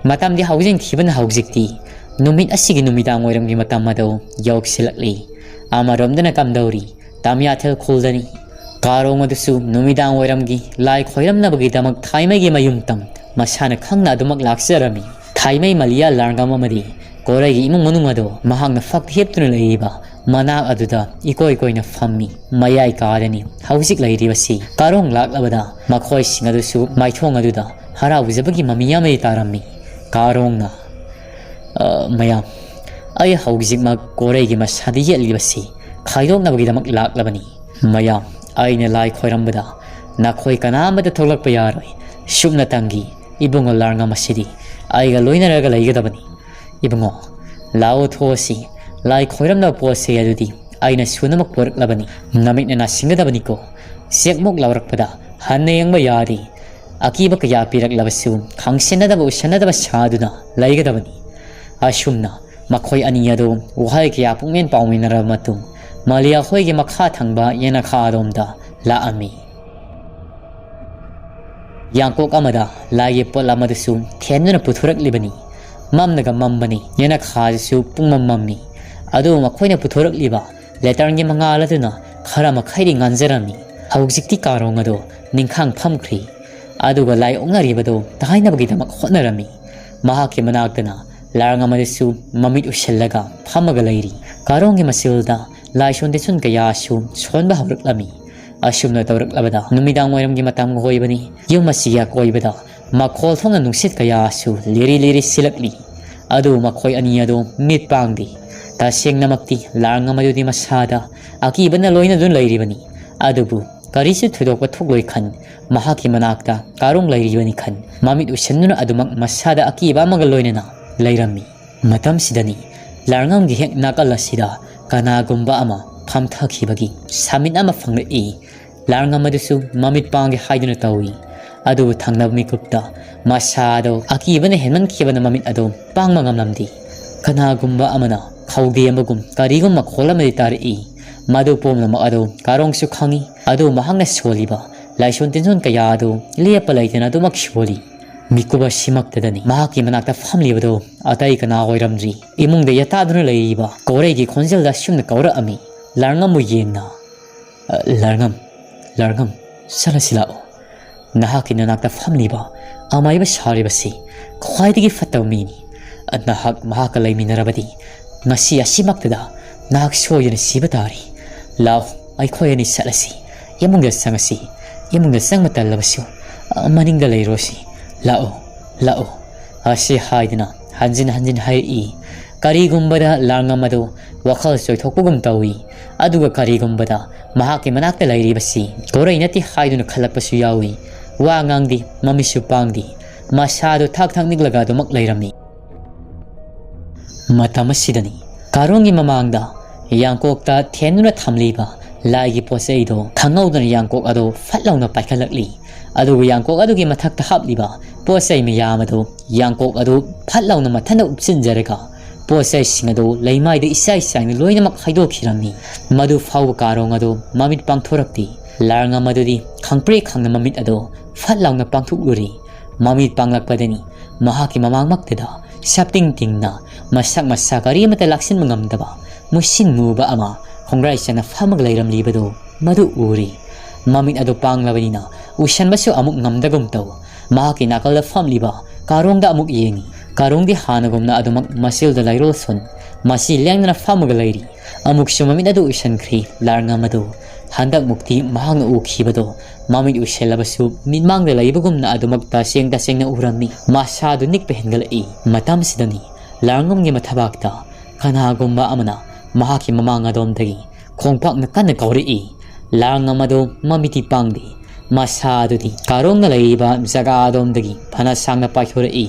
ꯃꯇꯝꯗꯤ ꯍꯧꯖꯤꯟꯈꯤꯕꯅ ꯍꯧꯖꯤꯛꯇꯤ ꯅꯨꯃꯤꯠ ꯑꯁꯤꯒꯤ ꯅꯨꯃꯤꯗꯥꯡ ꯋꯥꯏꯔꯝꯒꯤ ꯃꯇꯝ ꯑꯗꯨ ꯌꯧꯁꯤꯜꯂꯛꯂꯤ꯫ ꯑꯃꯔꯣꯝꯗꯅ ꯀꯝꯗꯧꯔꯤ? ꯇꯥꯃꯤꯌꯥꯊꯦꯜ ꯈꯨꯜꯗꯅꯤ꯫ ꯀꯥꯔꯣꯡ ꯑꯗꯨꯁꯨ ꯅꯨꯃꯤꯗꯥꯡ ꯋꯥꯏꯔꯝꯒꯤ ꯂꯥꯏ ꯈꯣꯏꯔꯝꯅꯕꯒꯤꯗꯃꯛ ꯊꯥꯏꯃꯩꯒꯤ ꯃꯌꯨꯝꯇꯪ ꯃꯁꯥꯅ ꯈꯪꯅ ꯑꯗꯨꯃꯛ ꯂꯥꯛꯆꯔꯝꯃꯤ꯫ ꯊꯥꯏꯃꯩ ꯃꯂꯤꯌꯥ ꯂꯥꯡꯒꯝ ꯑꯃꯗꯤ ꯀꯣꯔꯩꯒꯤ ꯏꯃꯨꯡ ꯃꯅꯨꯡ ꯑꯗꯨ ꯃꯍꯥꯛꯅ ꯐꯛꯇ ꯍꯤꯞꯇꯨꯅ ꯂꯩꯔꯤꯕ ꯃꯅꯥꯛ ꯑꯗꯨꯗ ꯏꯀꯣꯏ ꯀꯣꯏꯅ ꯐꯝꯃꯤ꯫ ꯃꯌꯥꯏ ꯀꯥꯔꯅꯤ ꯍꯧꯖꯤꯛ ꯂꯩꯔꯤꯕꯁꯤ꯫ ꯀꯥꯔꯣꯡ ꯂꯥꯛꯂꯕꯗ ꯃꯈꯣꯏꯁꯤꯡ ꯑꯗꯨꯁꯨ ꯃꯥꯏꯊꯣꯡ ꯑꯗꯨꯗ ꯍꯔꯥꯎꯖꯕꯒꯤ ꯃꯃꯤ ꯑꯃꯗꯤ ꯇꯥꯔꯝꯃꯤ꯫ ꯀꯥꯔꯣꯡꯅ, "ꯑ, ꯃꯌꯥꯝ, ꯑꯩ ꯍꯧꯖꯤꯛꯃꯛ ꯀꯣꯔꯩꯒꯤ ꯃꯁꯥꯗ ꯌꯦꯠꯂꯤꯕꯁꯤ ꯈꯥꯏꯗꯣꯛꯅꯕꯒꯤꯗꯃꯛ ꯂꯥꯛꯂꯕꯅꯤ꯫ ꯃꯌꯥꯝ, ꯑꯩꯅ ꯂꯥꯏ ꯈꯣꯏꯔꯝꯕꯗ ꯅꯈꯣꯏ ꯀꯅꯥ ꯑꯃꯠꯇ ꯊꯣꯛꯂꯛꯄ ꯌꯥꯔꯣꯏ꯫ ꯁꯨꯞꯅꯇꯪꯒꯤ ꯏꯕꯨꯡꯉꯣ ꯂꯥꯔꯉꯝ ꯑꯁꯤꯗꯤ ꯑꯩꯒ ꯂꯣꯏꯅꯔꯒ ꯂꯩꯒꯗꯕꯅꯤ꯫ ꯏꯕꯨꯡꯉꯣ, ꯂꯥꯛꯑꯣ ꯊꯣꯛꯑꯁꯤ꯫ ꯂꯥꯏ ꯈꯣꯏꯔꯝꯅꯕ ꯄꯣꯠ ꯆꯩ ꯑꯗꯨꯗꯤ ꯑꯩꯅ ꯁꯨꯅꯃꯛ ꯄꯨꯔꯛꯂꯕꯅꯤ꯫ ꯅꯃꯤꯠꯅ ꯅꯥꯁꯤꯡꯒꯗꯕꯅꯤꯀꯣ꯫ ꯆꯦꯛꯃꯨꯛ ꯂꯥꯎꯔꯛꯄꯗ ꯍꯟꯅ ꯌꯦꯡꯕ ꯌꯥꯗꯦ꯫ ꯑꯀꯤꯕ ꯀꯌꯥ ꯄꯤꯔꯛꯂꯕꯁꯨ ꯈꯪꯁꯤꯟꯅꯗꯕ ꯎꯁꯟꯅꯗꯕ ꯁꯥꯗꯨꯅ ꯂꯩꯒꯗꯕꯅꯤ꯫" ꯑꯁꯨꯝꯅ ꯃꯈꯣꯏ ꯑꯅꯤ ꯑꯗꯨ ꯋꯥꯍꯩ ꯀꯌꯥ ꯄꯨꯛꯃꯦꯟ ꯄꯥꯎꯃꯤꯟꯅꯔꯕ ꯃꯇꯨꯡ ꯃꯂꯤꯌꯥ ꯍꯣꯏꯒꯤ ꯃꯈꯥ ꯊꯪꯕ ꯌꯦꯅꯈꯥ ꯑꯗꯣꯝꯗ ꯂꯥꯛꯑꯝꯃꯤ꯫ ꯌꯥꯡꯀꯣꯛ ꯑꯃꯗ ꯂꯥꯏꯒꯤ ꯄꯣꯠꯂꯝ ꯑꯗꯨꯁꯨ ꯊꯦꯟꯗꯨꯅ ꯄꯨꯊꯣꯔꯛꯂꯤꯕꯅꯤ꯫ ꯃꯝꯅꯒ ꯃꯝꯕꯅꯤ꯫ ꯌꯦꯅꯈꯥꯁꯤꯁꯨ ꯄꯨꯡꯃꯝ ꯃꯝꯃꯤ꯫ ꯑꯗꯨꯕꯨ ꯃꯈꯣꯏꯅ ꯄꯨꯊꯣꯔꯛꯂꯤꯕ ꯂꯦꯇꯔꯟꯒꯤ ꯃꯉꯥꯜ ꯑꯗꯨꯅ ꯈꯔ ꯃꯈꯩꯗꯤ ꯉꯥꯟꯖꯔꯝꯃꯤ꯫ ꯍꯧꯖꯤꯛꯇꯤ ꯀꯥꯔꯣꯡ ꯑꯗꯨ ꯅꯤꯡꯈꯥꯡ ꯐꯝꯈ꯭ꯔꯤ꯫ ꯑꯗꯨꯒ ꯂꯥꯏ ꯑꯣꯛꯅꯔꯤꯕꯗꯨ ꯇꯥꯏꯅꯕꯒꯤꯗꯃꯛ ꯍꯣꯠꯅꯔꯝꯃꯤ꯫ ꯃꯍꯥꯛꯀꯤ ꯃꯅꯥꯛꯇꯅ ꯂꯥꯔꯉꯝ ꯑꯗꯨꯁꯨ ꯃꯃꯤꯠ ꯎꯏꯁꯤꯜꯂꯒ ꯐꯝꯃꯒ ꯂꯩꯔꯤ꯫ ꯀꯥꯔꯣꯡꯒꯤ ꯃꯆꯤꯜꯗ ꯂꯥꯏꯁꯣꯟ ꯇꯤꯟꯁꯣꯟ ꯀꯌꯥꯁꯨ ꯁꯣꯟꯕ ꯍꯧꯔꯛꯂꯝꯃꯤ꯫ ꯑꯁꯨꯝꯅ ꯇꯧꯔꯛꯂꯕꯗ ꯅꯨꯃꯤꯗꯥꯡ ꯋꯥꯏꯔꯝꯒꯤ ꯃꯇꯝꯒ ꯑꯣꯏꯕꯅꯤ꯫ ꯌꯨꯝ ꯑꯁꯤꯒꯤ ꯑꯀꯣꯏꯕꯗ ꯃꯈꯣꯜ ꯊꯣꯛꯅ ꯅꯨꯡꯁꯤꯠ ꯀꯌꯥꯁꯨ ꯂꯤꯔꯤ ꯂꯤꯔꯤ ꯁꯤꯜꯂꯛꯂꯤ꯫ ꯑꯗꯨꯕꯨ ꯃꯈꯣꯏ ꯑꯅꯤ ꯑꯗꯨ ꯃꯤꯠ ꯄꯥꯡꯗꯦ꯫ ꯇꯁꯦꯡꯅꯃꯛꯇꯤ ꯂꯥꯜꯉꯝ ꯑꯗꯨꯗꯤ ꯃꯁꯥꯗ ꯑꯀꯤꯕꯅ ꯂꯣꯏꯅꯗꯨꯅ ꯂꯩꯔꯤꯕꯅꯤ꯫ ꯑꯗꯨꯕꯨ ꯀꯔꯤꯁꯨ ꯊꯣꯏꯗꯣꯛꯄ ꯊꯣꯛꯂꯣꯏ ꯈꯟ, ꯃꯍꯥꯛꯀꯤ ꯃꯅꯥꯛꯇ ꯀꯥꯔꯣꯡ ꯂꯩꯔꯤꯕꯅꯤ ꯈꯟ, ꯃꯃꯤꯠ ꯎꯏꯁꯤꯟꯗꯨꯅ ꯑꯗꯨꯃꯛ ꯃꯁꯥꯗ ꯑꯀꯤꯕ ꯑꯃꯒ ꯂꯣꯏꯅꯅ ꯂꯩꯔꯝꯃꯤ꯫ ꯃꯇꯝꯁꯤꯗꯅꯤ ꯂꯥꯜꯉꯝꯒꯤ ꯍꯦꯛ ꯅꯥꯀꯜ ꯑꯁꯤꯗ ꯀꯅꯥꯒꯨꯝꯕ ꯑꯃ ꯐꯝꯊꯈꯤꯕꯒꯤ ꯁꯥꯃꯤꯠ ꯑꯃ ꯐꯪꯂꯛꯏ꯫ ꯂꯥꯜꯉꯝ ꯑꯗꯨꯁꯨ ꯃꯃꯤꯠ ꯄꯥꯡꯒꯦ ꯍꯥꯏꯗꯨꯅ ꯇꯧꯏ꯫ ꯑꯗꯨꯕꯨ ꯊꯪꯅꯕ ꯃꯤꯀꯨꯞꯇ ꯃꯁꯥꯗꯣ ꯑꯀꯤꯕꯅ ꯍꯦꯟꯃꯟꯈꯤꯕꯅ ꯃꯃꯤꯠ ꯑꯗꯣ ꯄꯥꯡꯕ ꯉꯝꯂꯝꯗꯦ꯫ ꯀꯅꯥꯒꯨꯝꯕ ꯑꯃꯅ ꯈꯧꯗꯦꯝꯕꯒꯨꯝ ꯀꯔꯤꯒꯨꯝ ꯃꯈꯣꯜ ꯑꯃꯗꯤ ꯇꯥꯔꯛꯏ꯫ ꯃꯗꯨ ꯄꯨꯝꯅꯃꯛ ꯑꯗꯨ ꯀꯥꯔꯣꯡꯁꯨ ꯈꯪꯏ꯫ ꯑꯗꯨ ꯃꯍꯥꯛꯅ ꯁꯣꯜꯂꯤꯕ ꯂꯥꯏꯁꯣꯟ ꯇꯤꯟꯖꯣꯟ ꯀꯌꯥ ꯑꯗꯨ ꯂꯦꯞꯄ ꯂꯩꯇꯅ ꯑꯗꯨꯃꯛ ꯁꯣꯜꯂꯤ꯫ ꯃꯤꯀꯨꯞ ꯑꯁꯤꯃꯛꯇꯗꯅꯤ ꯃꯍꯥꯛꯀꯤ ꯃꯅꯥꯛꯇ ꯐꯝꯂꯤꯕꯗꯨ ꯑꯇꯩ ꯀꯅꯥ ꯑꯣꯏꯔꯝꯗ꯭ꯔꯤ, ꯏꯃꯨꯡꯗ ꯌꯦꯇꯥꯗꯨꯅ ꯂꯩꯔꯤꯕ ꯀꯣꯔꯩꯒꯤ ꯈꯣꯟꯖꯦꯜꯗ ꯑꯁꯨꯝꯅ ꯀꯧꯔꯛꯑꯝꯃꯤ, ꯂꯥꯜꯉꯝꯕꯨ ꯌꯦꯡꯅ꯫ "ꯑ, ꯂꯥꯜꯉꯝ, ꯂꯥꯜꯉꯝ, ꯆꯠꯂꯁꯤ ꯂꯥꯛꯑꯣ꯫ ꯅꯍꯥꯛꯀꯤ ꯅꯅꯥꯛꯇ ꯐꯝꯂꯤꯕ ꯑꯃꯥꯏꯕ ꯁꯥꯔꯤꯕꯁꯤ ꯈ꯭ꯋꯥꯏꯗꯒꯤ ꯐꯠꯇꯕ ꯃꯤꯅꯤ꯫ ꯅꯍꯥꯛ ꯃꯍꯥꯛꯀ ꯂꯩꯃꯤꯟꯅꯔꯕꯗꯤ ꯉꯁꯤ ꯑꯁꯤꯃꯛꯇꯗ ꯅꯍꯥꯛ ꯁꯣꯏꯗꯅ ꯁꯤꯕ ꯇꯥꯔꯤ꯫ ꯂꯥꯛꯑꯣ, ꯑꯩꯈꯣꯏ ꯑꯅꯤ ꯆꯠꯂꯁꯤ꯫ ꯏꯃꯨꯡꯗ ꯆꯪꯉꯁꯤ꯫ ꯏꯃꯨꯡꯗ ꯆꯪꯕ ꯇꯜꯂꯕꯁꯨ, ꯑ, ꯃꯅꯤꯡꯗ ꯂꯩꯔꯣꯁꯤ꯫ ꯂꯥꯛꯑꯣ, ꯂꯥꯛꯑꯣ," ꯑꯁꯤ ꯍꯥꯏꯗꯨꯅ ꯍꯟꯖꯤꯟ ꯍꯟꯖꯤꯟ ꯍꯥꯏꯔꯛꯏ꯫ ꯀꯔꯤꯒꯨꯝꯕꯗ ꯂꯥꯜꯉꯝ ꯑꯗꯨ ꯋꯥꯈꯜ ꯆꯣꯏꯊꯣꯛꯄꯒꯨꯝ ꯇꯧꯏ꯫ ꯑꯗꯨꯒ ꯀꯔꯤꯒꯨꯝꯕꯗ ꯃꯍꯥꯛꯀꯤ ꯃꯅꯥꯛꯇ ꯂꯩꯔꯤꯕꯁꯤ ꯀꯣꯔꯩ ꯅꯠꯇꯦ ꯍꯥꯏꯗꯨꯅ ꯈꯜꯂꯛꯄꯁꯨ ꯌꯥꯎꯏ꯫ ꯋꯥ ꯉꯥꯡꯗꯦ, ꯃꯃꯤꯠꯁꯨ ꯄꯥꯡꯗꯦ꯫ ꯃꯁꯥꯗꯨ ꯊꯥꯛ ꯊꯥꯛ ꯅꯤꯛꯂꯒ ꯑꯗꯨꯃꯛ ꯂꯩꯔꯝꯃꯤ꯫ ꯃꯇꯝ ꯑꯁꯤꯗꯅꯤ ꯀꯥꯔꯣꯡꯒꯤ ꯃꯃꯥꯡꯗ ꯌꯥꯡꯀꯣꯛꯇ ꯊꯦꯟꯗꯨꯅ ꯊꯝꯂꯤꯕ ꯂꯥꯏꯒꯤ ꯄꯣꯠ ꯆꯩꯗꯣ ꯈꯪꯍꯧꯗꯅ ꯌꯥꯡꯀꯣꯛ ꯑꯗꯣ ꯐꯠ ꯂꯥꯎꯅ ꯄꯥꯏꯈꯠꯂꯛꯂꯤ꯫ ꯑꯗꯨꯒ ꯌꯥꯡꯀꯣꯛ ꯑꯗꯨꯒꯤ ꯃꯊꯛꯇ ꯍꯥꯞꯂꯤꯕ ꯄꯣꯠ ꯆꯩ ꯃꯌꯥꯝ ꯑꯗꯨ ꯌꯥꯡꯀꯣꯛ ꯑꯗꯨ ꯐꯠ ꯂꯥꯎꯅ ꯃꯊꯟꯇ ꯎꯞꯁꯤꯟꯖꯔꯒ ꯄꯣꯠ ꯆꯩꯁꯤꯡ ꯑꯗꯨ ꯂꯩꯃꯥꯏꯗ ꯏꯆꯥꯏ ꯆꯥꯏꯅ ꯂꯣꯏꯅꯃꯛ ꯍꯩꯗꯣꯛꯈꯤꯔꯝꯃꯤ꯫ ꯃꯗꯨ ꯐꯥꯎꯕ ꯀꯥꯔꯣꯡ ꯑꯗꯨ ꯃꯃꯤꯠ ꯄꯥꯡꯊꯣꯔꯛꯇꯦ꯫ ꯂꯥꯜꯉꯝ ꯑꯗꯨꯗꯤ ꯈꯪꯄ꯭ꯔꯦꯛ ꯈꯪꯅ ꯃꯃꯤꯠ ꯑꯗꯨ ꯐꯠ ꯂꯥꯎꯅ ꯄꯥꯡꯊꯣꯛꯂꯨꯔꯦ꯫ ꯃꯃꯤꯠ ꯄꯥꯡꯂꯛꯄꯗꯅꯤ ꯃꯍꯥꯛꯀꯤ ꯃꯃꯥꯡꯃꯛꯇꯗ ꯁꯞꯇꯤꯡ ꯇꯤꯡꯅ ꯃꯁꯛ ꯃꯁꯥ ꯀꯔꯤ ꯑꯃꯠꯇ ꯂꯥꯛꯁꯤꯟꯕ ꯉꯝꯗꯕ ꯃꯨꯁꯤꯟ ꯃꯨꯕ ꯑꯃ ꯈꯣꯡꯒ꯭ꯔꯥꯏ ꯆꯟꯅ ꯐꯝꯃꯒ ꯂꯩꯔꯝꯂꯤꯕꯗꯨ ꯃꯗꯨ ꯎꯔꯤ꯫ ꯃꯃꯤꯠ ꯑꯗꯨ ꯄꯥꯡꯂꯕꯅꯤꯅ ꯎꯁꯟꯕꯁꯨ ꯑꯃꯨꯛ ꯉꯝꯗꯒꯨꯝ ꯇꯧ꯫ ꯃꯍꯥꯛꯀꯤ ꯅꯥꯀꯜꯗ ꯐꯝꯂꯤꯕ ꯀꯥꯔꯣꯡꯗ ꯑꯃꯨꯛ ꯌꯦꯡꯉꯤ꯫ ꯀꯥꯔꯣꯡꯗꯤ ꯍꯥꯟꯅꯒꯨꯝꯅ ꯑꯗꯨꯃꯛ ꯃꯆꯤꯜꯗ ꯂꯩꯔꯣꯜ ꯁꯨꯟ ꯃꯁꯤ ꯂꯦꯡꯗꯅ ꯐꯝꯃꯒ ꯂꯩꯔꯤ꯫ ꯑꯃꯨꯛꯁꯨ ꯃꯃꯤꯠ ꯑꯗꯨ ꯎꯏꯁꯟꯈ꯭ꯔꯤ ꯂꯥꯜꯉꯝ ꯑꯗꯨ꯫ ꯍꯟꯗꯛꯃꯨꯛꯇꯤ ꯃꯍꯥꯛꯅ ꯎꯈꯤꯕꯗꯣ ꯃꯃꯤꯠ ꯎꯏꯁꯜꯂꯕꯁꯨ ꯃꯤꯠꯃꯥꯡꯗ ꯂꯩꯕꯒꯨꯝꯅ ꯑꯗꯨꯃꯛ ꯇꯁꯦꯡ ꯇꯁꯦꯡꯅ ꯎꯔꯝꯃꯤ꯫ ꯃꯁꯥꯗꯨ ꯅꯤꯛꯄ ꯍꯦꯟꯒꯠꯂꯛꯏ꯫ ꯃꯇꯝꯁꯤꯗꯅꯤ ꯂꯥꯜꯉꯝꯒꯤ ꯃꯊꯕꯥꯛꯇ ꯀꯅꯥꯒꯨꯝꯕ ꯑꯃꯅ ꯃꯍꯥꯛꯀꯤ ꯃꯃꯥꯡ ꯑꯗꯣꯝꯗꯒꯤ ꯈꯣꯡꯄꯥꯛꯅ ꯀꯟꯅ ꯀꯧꯔꯛꯏ꯫ ꯂꯥꯔꯉꯝ ꯑꯗꯨ ꯃꯃꯤꯠꯇꯤ ꯄꯥꯡꯗꯦ꯫ ꯃꯁꯥ ꯑꯗꯨꯗꯤ ꯀꯥꯔꯣꯡꯅ ꯂꯩꯔꯤꯕ ꯖꯒꯥ ꯑꯗꯣꯝꯗꯒꯤ ꯐꯅ ꯁꯥꯡꯅ ꯄꯥꯏꯊꯣꯔꯛꯏ꯫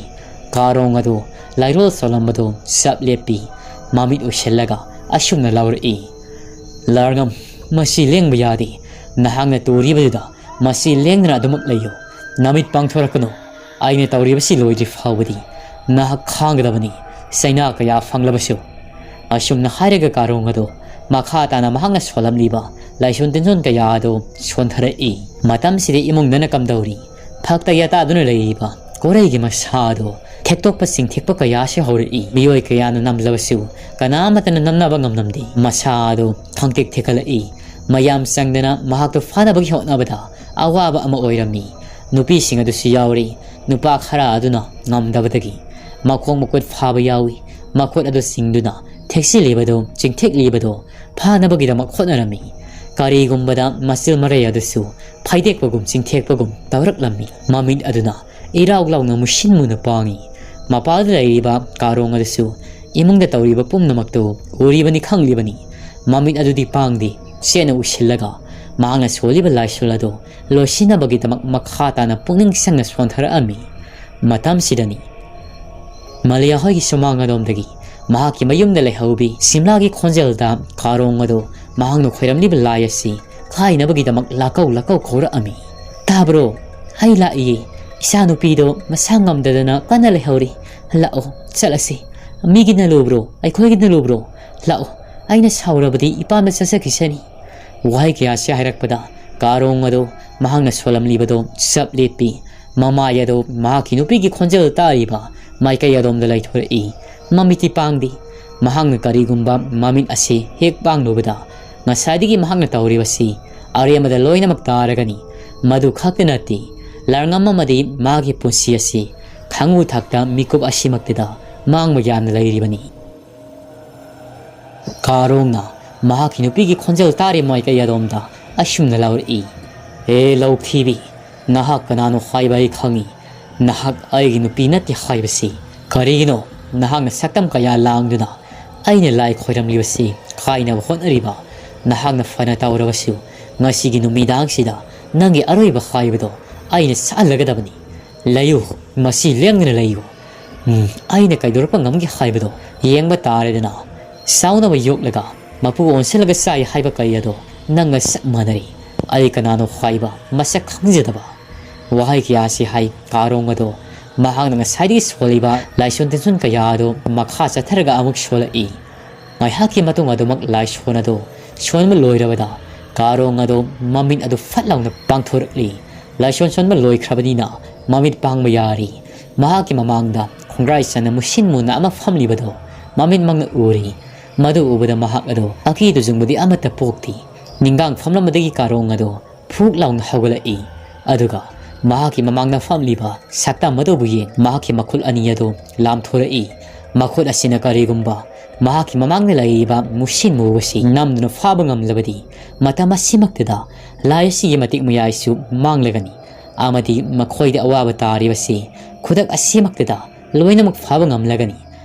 ꯀꯥꯔꯣꯡ ꯑꯗꯨ ꯂꯥꯏꯔꯣꯜ ꯁꯣꯜꯂꯝꯕꯗꯨ ꯆꯞ ꯂꯦꯞꯄꯤ꯫ ꯃꯃꯤꯠ ꯎꯏꯁꯤꯜꯂꯒ ꯑꯁꯨꯝꯅ ꯂꯥꯎꯔꯛꯏ, "ꯂꯥꯔꯉꯝ, ꯃꯁꯤ ꯂꯦꯡꯕ ꯌꯥꯗꯦ꯫ ꯅꯍꯥꯛꯅ ꯇꯨꯔꯤꯕꯗꯨꯗ ꯃꯁꯤ ꯂꯦꯡꯗꯅ ꯑꯗꯨꯃꯛ ꯂꯩꯌꯨ꯫ ꯅꯃꯤꯠ ꯄꯥꯡꯊꯣꯔꯛꯀꯅꯨ꯫ ꯑꯩꯅ ꯇꯧꯔꯤꯕꯁꯤ ꯂꯣꯏꯗ꯭ꯔꯤ ꯐꯥꯎꯕꯗꯤ ꯅꯍꯥꯛ ꯈꯥꯡꯒꯗꯕꯅꯤ, ꯆꯩꯅꯥ ꯀꯌꯥ ꯐꯪꯂꯕꯁꯨ"꯫ ꯑꯁꯨꯝꯅ ꯍꯥꯏꯔꯒ ꯀꯥꯔꯣꯡ ꯑꯗꯨ ꯃꯈꯥ ꯇꯥꯅ ꯃꯍꯥꯛꯅ ꯁꯣꯜꯂꯝꯂꯤꯕ ꯂꯥꯏꯁꯣꯟ ꯇꯤꯟꯖꯣꯟ ꯀꯌꯥ ꯑꯗꯨ ꯁꯣꯟꯊꯔꯛꯏ꯫ ꯃꯇꯝꯁꯤꯗ ꯏꯃꯨꯡꯗꯅ ꯀꯝꯗꯧꯔꯤ? ꯐꯛꯇ ꯌꯥꯇꯥꯗꯨꯅ ꯂꯩꯔꯤꯕ ꯀꯣꯔꯩꯒꯤ ꯃꯁꯥ ꯑꯗꯨ ꯊꯦꯛꯇꯣꯛꯄ ꯆꯤꯡꯊꯦꯛꯄ ꯀꯌꯥꯁꯨ ꯍꯧꯔꯛꯏ꯫ ꯃꯤꯑꯣꯏ ꯀꯌꯥꯅ ꯅꯝꯂꯕꯁꯨ ꯀꯅꯥ ꯑꯃꯠꯇꯅ ꯅꯝꯅꯕ ꯉꯝꯂꯝꯗꯦ꯫ ꯃꯁꯥ ꯑꯗꯨ ꯈꯪꯇꯦꯛ ꯊꯦꯛꯀꯠꯂꯛꯏ꯫ ꯃꯌꯥꯝ ꯆꯪꯗꯅ ꯃꯍꯥꯛꯇꯨ ꯐꯥꯅꯕꯒꯤ ꯍꯣꯠꯅꯕꯗ ꯑꯋꯥꯕ ꯑꯃ ꯑꯣꯏꯔꯝꯃꯤ꯫ ꯅꯨꯄꯤꯁꯤꯡ ꯑꯗꯨꯁꯨ ꯌꯥꯎꯔꯤ꯫ ꯅꯨꯄꯥ ꯈꯔ ꯑꯗꯨꯅ ꯉꯝꯗꯕꯗꯒꯤ ꯃꯈꯣꯡ ꯃꯈꯨꯠ ꯐꯥꯕ ꯌꯥꯎꯏ꯫ ꯃꯈꯨꯠ ꯑꯗꯨ ꯆꯤꯡꯗꯨꯅ ꯊꯦꯛꯆꯤꯜꯂꯤꯕꯗꯨ, ꯆꯤꯡꯊꯦꯛꯂꯤꯕꯗꯨ ꯐꯥꯅꯕꯒꯤꯗꯃꯛ ꯍꯣꯠꯅꯔꯝꯃꯤ꯫ ꯀꯔꯤꯒꯨꯝꯕꯗ ꯃꯆꯤꯜ ꯃꯔꯩ ꯑꯗꯨꯁꯨ ꯐꯩꯗꯦꯛꯄꯒꯨꯝ ꯆꯤꯡꯊꯦꯛꯄꯒꯨꯝ ꯇꯧꯔꯛꯂꯝꯃꯤ꯫ ꯃꯃꯤꯠ ꯑꯗꯨꯅ ꯏꯔꯥꯎ ꯂꯥꯎꯅ ꯃꯨꯁꯤꯟ ꯃꯨꯅ ꯄꯥꯡꯉꯤ꯫ ꯃꯄꯥꯗ ꯂꯩꯔꯤꯕ ꯀꯥꯔꯣꯡ ꯑꯗꯨꯁꯨ ꯏꯃꯨꯡꯗ ꯇꯧꯔꯤꯕ ꯄꯨꯝꯅꯃꯛꯇꯨ ꯎꯔꯤꯕꯅꯤ ꯈꯪꯂꯤꯕꯅꯤ꯫ ꯃꯃꯤꯠ ꯑꯗꯨꯗꯤ ꯄꯥꯡꯗꯦ꯫ ꯆꯦꯠꯅ ꯎꯏꯁꯤꯜꯂꯒ ꯃꯍꯥꯛꯅ ꯁꯣꯜꯂꯤꯕ ꯂꯥꯏꯁꯣꯜ ꯑꯗꯨ ꯂꯣꯏꯁꯤꯟꯅꯕꯒꯤꯗꯃꯛ ꯃꯈꯥ ꯇꯥꯅ ꯄꯨꯛꯅꯤꯡ ꯆꯪꯅ ꯁꯣꯟꯊꯔꯛꯑꯝꯃꯤ꯫ ꯃꯇꯝꯁꯤꯗꯅꯤ ꯃꯂꯤꯌꯥ ꯍꯣꯏꯒꯤ ꯁꯨꯃꯥꯡ ꯑꯗꯣꯝꯗꯒꯤ ꯃꯍꯥꯛꯀꯤ ꯃꯌꯨꯝꯗ ꯂꯩꯍꯧꯕꯤ ꯁꯤꯝꯂꯥꯒꯤ ꯈꯣꯟꯖꯦꯜꯗ ꯀꯥꯔꯣꯡ ꯑꯗꯨ ꯃꯍꯥꯛꯅ ꯈꯣꯏꯔꯝꯂꯤꯕ ꯂꯥꯏ ꯑꯁꯤ ꯈꯥꯏꯅꯕꯒꯤꯗꯃꯛ ꯂꯥꯛꯀꯧ ꯂꯥꯛꯀꯧ ꯀꯧꯔꯛꯑꯝꯃꯤ꯫ "ꯇꯥꯕ꯭ꯔꯣ? ꯑꯩ ꯂꯥꯛꯏꯌꯦ꯫ ꯏꯆꯥꯅꯨꯄꯤꯗꯣ ꯃꯁꯥ ꯉꯝꯗꯗꯅ ꯀꯟꯅ ꯂꯩꯍꯧꯔꯤ꯫ ꯂꯥꯛꯑꯣ, ꯆꯠꯂꯁꯤ꯫ ꯃꯤꯒꯤꯅ ꯂꯨꯕ꯭ꯔꯣ? ꯑꯩꯈꯣꯏꯒꯤꯅ ꯂꯨꯕ꯭ꯔꯣ? ꯂꯥꯛꯑꯣ꯫ ꯑꯩꯅ ꯁꯥꯎꯔꯕꯗꯤ ꯏꯄꯥꯝꯗ ꯆꯠꯆꯈꯤꯁꯅꯤ"꯫ ꯋꯥꯍꯩ ꯀꯌꯥꯁꯤ ꯍꯥꯏꯔꯛꯄꯗ ꯀꯥꯔꯣꯡ ꯑꯗꯨ ꯃꯍꯥꯛꯅ ꯁꯣꯜꯂꯝꯂꯤꯕꯗꯨ ꯆꯞ ꯂꯦꯞꯄꯤ꯫ ꯃꯃꯥꯏ ꯑꯗꯨ ꯃꯍꯥꯛꯀꯤ ꯅꯨꯄꯤꯒꯤ ꯈꯣꯟꯖꯦꯜ ꯇꯥꯔꯤꯕ ꯃꯥꯏꯀꯩ ꯑꯗꯣꯝꯗ ꯂꯩꯊꯣꯔꯛꯏ꯫ ꯃꯃꯤꯠꯇꯤ ꯄꯥꯡꯗꯦ꯫ ꯃꯍꯥꯛꯅ ꯀꯔꯤꯒꯨꯝꯕ ꯃꯃꯤꯠ ꯑꯁꯤ ꯍꯦꯛ ꯄꯥꯡꯂꯨꯕꯗ ꯉꯁꯥꯏꯗꯒꯤ ꯃꯍꯥꯛꯅ ꯇꯧꯔꯤꯕꯁꯤ ꯑꯔꯦꯝꯕꯗ ꯂꯣꯏꯅꯃꯛ ꯇꯥꯔꯒꯅꯤ꯫ ꯃꯗꯨ ꯈꯛꯇ ꯅꯠꯇꯦ, ꯂꯥꯔꯉꯝ ꯑꯃꯗꯤ ꯃꯥꯒꯤ ꯄꯨꯟꯁꯤ ꯑꯁꯤ ꯈꯪꯉꯨ ꯊꯛꯇ ꯃꯤꯀꯨꯞ ꯑꯁꯤꯃꯛꯇꯗ ꯃꯥꯡꯕ ꯌꯥꯝꯅ ꯂꯩꯔꯤꯕꯅꯤ꯫ ꯀꯥꯔꯣꯡꯅ ꯃꯍꯥꯛꯀꯤ ꯅꯨꯄꯤꯒꯤ ꯈꯣꯟꯖꯦꯜ ꯇꯥꯔꯤꯕ ꯃꯥꯏꯀꯩ ꯑꯗꯣꯝꯗ ꯑꯁꯨꯝꯅ ꯂꯥꯎꯔꯛꯏ, "ꯍꯦ ꯂꯧꯊꯤꯕꯤ, ꯅꯍꯥꯛ ꯀꯅꯥꯅꯣ ꯍꯥꯏꯕ ꯑꯩ ꯈꯪꯏ꯫ ꯅꯍꯥꯛ ꯑꯩꯒꯤ ꯅꯨꯄꯤ ꯅꯠꯇꯦ ꯍꯥꯏꯕꯁꯤ꯫ ꯀꯔꯤꯒꯤꯅꯣ ꯅꯍꯥꯛꯅ ꯁꯛꯇꯝ ꯀꯌꯥ ꯂꯥꯡꯗꯨꯅ ꯑꯩꯅ ꯂꯥꯏ ꯈꯣꯏꯔꯝꯂꯤꯕꯁꯤ ꯀꯥꯏꯅꯕ ꯍꯣꯠꯅꯔꯤꯕ ꯅꯍꯥꯛꯅ ꯐꯅ ꯇꯧꯔꯕꯁꯨ, ꯉꯁꯤꯒꯤ ꯅꯨꯃꯤꯗꯥꯡꯁꯤꯗ ꯅꯪꯒꯤ ꯑꯔꯣꯏꯕ ꯍꯥꯏꯕꯗꯣ ꯑꯩꯅ ꯁꯥꯍꯜꯂꯒꯗꯕꯅꯤ꯫ ꯂꯩꯌꯨ, ꯃꯁꯤ ꯂꯦꯡꯗꯅ ꯂꯩꯌꯨ꯫ ꯎꯝ, ꯑꯩꯅ ꯀꯩꯗꯧꯔꯛꯄ ꯉꯝꯒꯦ ꯍꯥꯏꯕꯗꯣ ꯌꯦꯡꯕ ꯇꯥꯔꯦꯗꯅ꯫ ꯆꯥꯎꯅꯕ ꯌꯣꯛꯂꯒ ꯃꯄꯨ ꯑꯣꯟꯁꯤꯜꯂꯒ ꯆꯥꯏ ꯍꯥꯏꯕ ꯀꯩ ꯑꯗꯣ ꯅꯪꯒ ꯆꯞ ꯃꯥꯟꯅꯔꯤ꯫ ꯑꯩ ꯀꯅꯥꯅꯣ ꯍꯥꯏꯕ ꯃꯁꯛ ꯈꯪꯖꯗꯕ꯫ ꯋꯥꯍꯩ ꯀꯌꯥ ꯑꯁꯤ ꯍꯥꯏ ꯀꯥꯔꯣꯡ ꯑꯗꯣ ꯃꯍꯥꯛꯅ ꯉꯁꯥꯏꯗꯒꯤ ꯁꯣꯜꯂꯤꯕ ꯂꯥꯏꯁꯣꯟ ꯇꯤꯟꯁꯣꯟ ꯀꯌꯥ ꯑꯗꯨ ꯃꯈꯥ ꯆꯠꯊꯔꯒ ꯑꯃꯨꯛ ꯁꯣꯜꯂꯛꯏ꯫ ꯉꯥꯏꯍꯥꯛꯀꯤ ꯃꯇꯨꯡ ꯑꯗꯨꯃꯛ ꯂꯥꯏꯁꯣꯟ ꯑꯗꯨ ꯁꯣꯟꯕ ꯂꯣꯏꯔꯕꯗ ꯀꯥꯔꯣꯡ ꯑꯗꯨ ꯃꯃꯤꯠ ꯑꯗꯨ ꯐꯠ ꯂꯥꯎꯅ ꯄꯥꯡꯊꯣꯔꯛꯂꯤ꯫ ꯂꯥꯏꯁꯣꯟ ꯁꯣꯟꯕ ꯂꯣꯏꯈ꯭ꯔꯕꯅꯤꯅ ꯃꯃꯤꯠ ꯄꯥꯡꯕ ꯌꯥꯔꯤ꯫ ꯃꯍꯥꯛꯀꯤ ꯃꯃꯥꯡꯗ ꯈꯣꯡꯒ꯭ꯔꯥꯏ ꯆꯟꯅ ꯃꯨꯁꯤꯟ ꯃꯨꯅ ꯑꯃ ꯐꯝꯂꯤꯕꯗꯨ ꯃꯃꯤꯠꯃꯛꯅ ꯎꯔꯤ꯫ ꯃꯗꯨ ꯎꯕꯗ ꯃꯍꯥꯛ ꯑꯗꯨ ꯑꯀꯤ ꯇꯨꯖꯨꯡꯕꯗꯤ ꯑꯃꯠꯇ ꯄꯣꯛꯇꯦ꯫ ꯅꯤꯡꯒꯥꯡ ꯐꯝꯂꯝꯕꯗꯒꯤ ꯀꯥꯔꯣꯡ ꯑꯗꯨ ꯐꯨꯛ ꯂꯥꯎꯅ ꯍꯧꯒꯠꯂꯛꯏ꯫ ꯑꯗꯨꯒ ꯃꯍꯥꯛꯀꯤ ꯃꯃꯥꯡꯗ ꯐꯝꯂꯤꯕ ꯁꯛꯇꯝ ꯑꯗꯨꯕꯨ ꯌꯦꯡ ꯃꯍꯥꯛꯀꯤ ꯃꯈꯨꯠ ꯑꯅꯤ ꯑꯗꯨ ꯂꯥꯝꯊꯣꯔꯛꯏ꯫ ꯃꯈꯨꯠ ꯑꯁꯤꯅ ꯀꯔꯤꯒꯨꯝꯕ ꯃꯍꯥꯛꯀꯤ ꯃꯃꯥꯡꯗ ꯂꯩꯔꯤꯕ ꯃꯨꯁꯤꯟ ꯃꯨꯕꯁꯤ ꯅꯝꯗꯨꯅ ꯐꯥꯕ ꯉꯝꯂꯕꯗꯤ, ꯃꯇꯝ ꯑꯁꯤꯃꯛꯇꯗ ꯂꯥꯏ ꯑꯁꯤꯒꯤ ꯃꯇꯤꯛ ꯃꯌꯥꯏꯁꯨ ꯃꯥꯡꯂꯒꯅꯤ꯫ ꯑꯃꯗꯤ ꯃꯈꯣꯏꯗ ꯑꯋꯥꯕ ꯇꯥꯔꯤꯕꯁꯤ ꯈꯨꯗꯛ ꯑꯁꯤꯃꯛꯇꯗ ꯂꯣꯏꯅꯃꯛ ꯐꯥꯕ ꯉꯝꯂꯒꯅꯤ꯫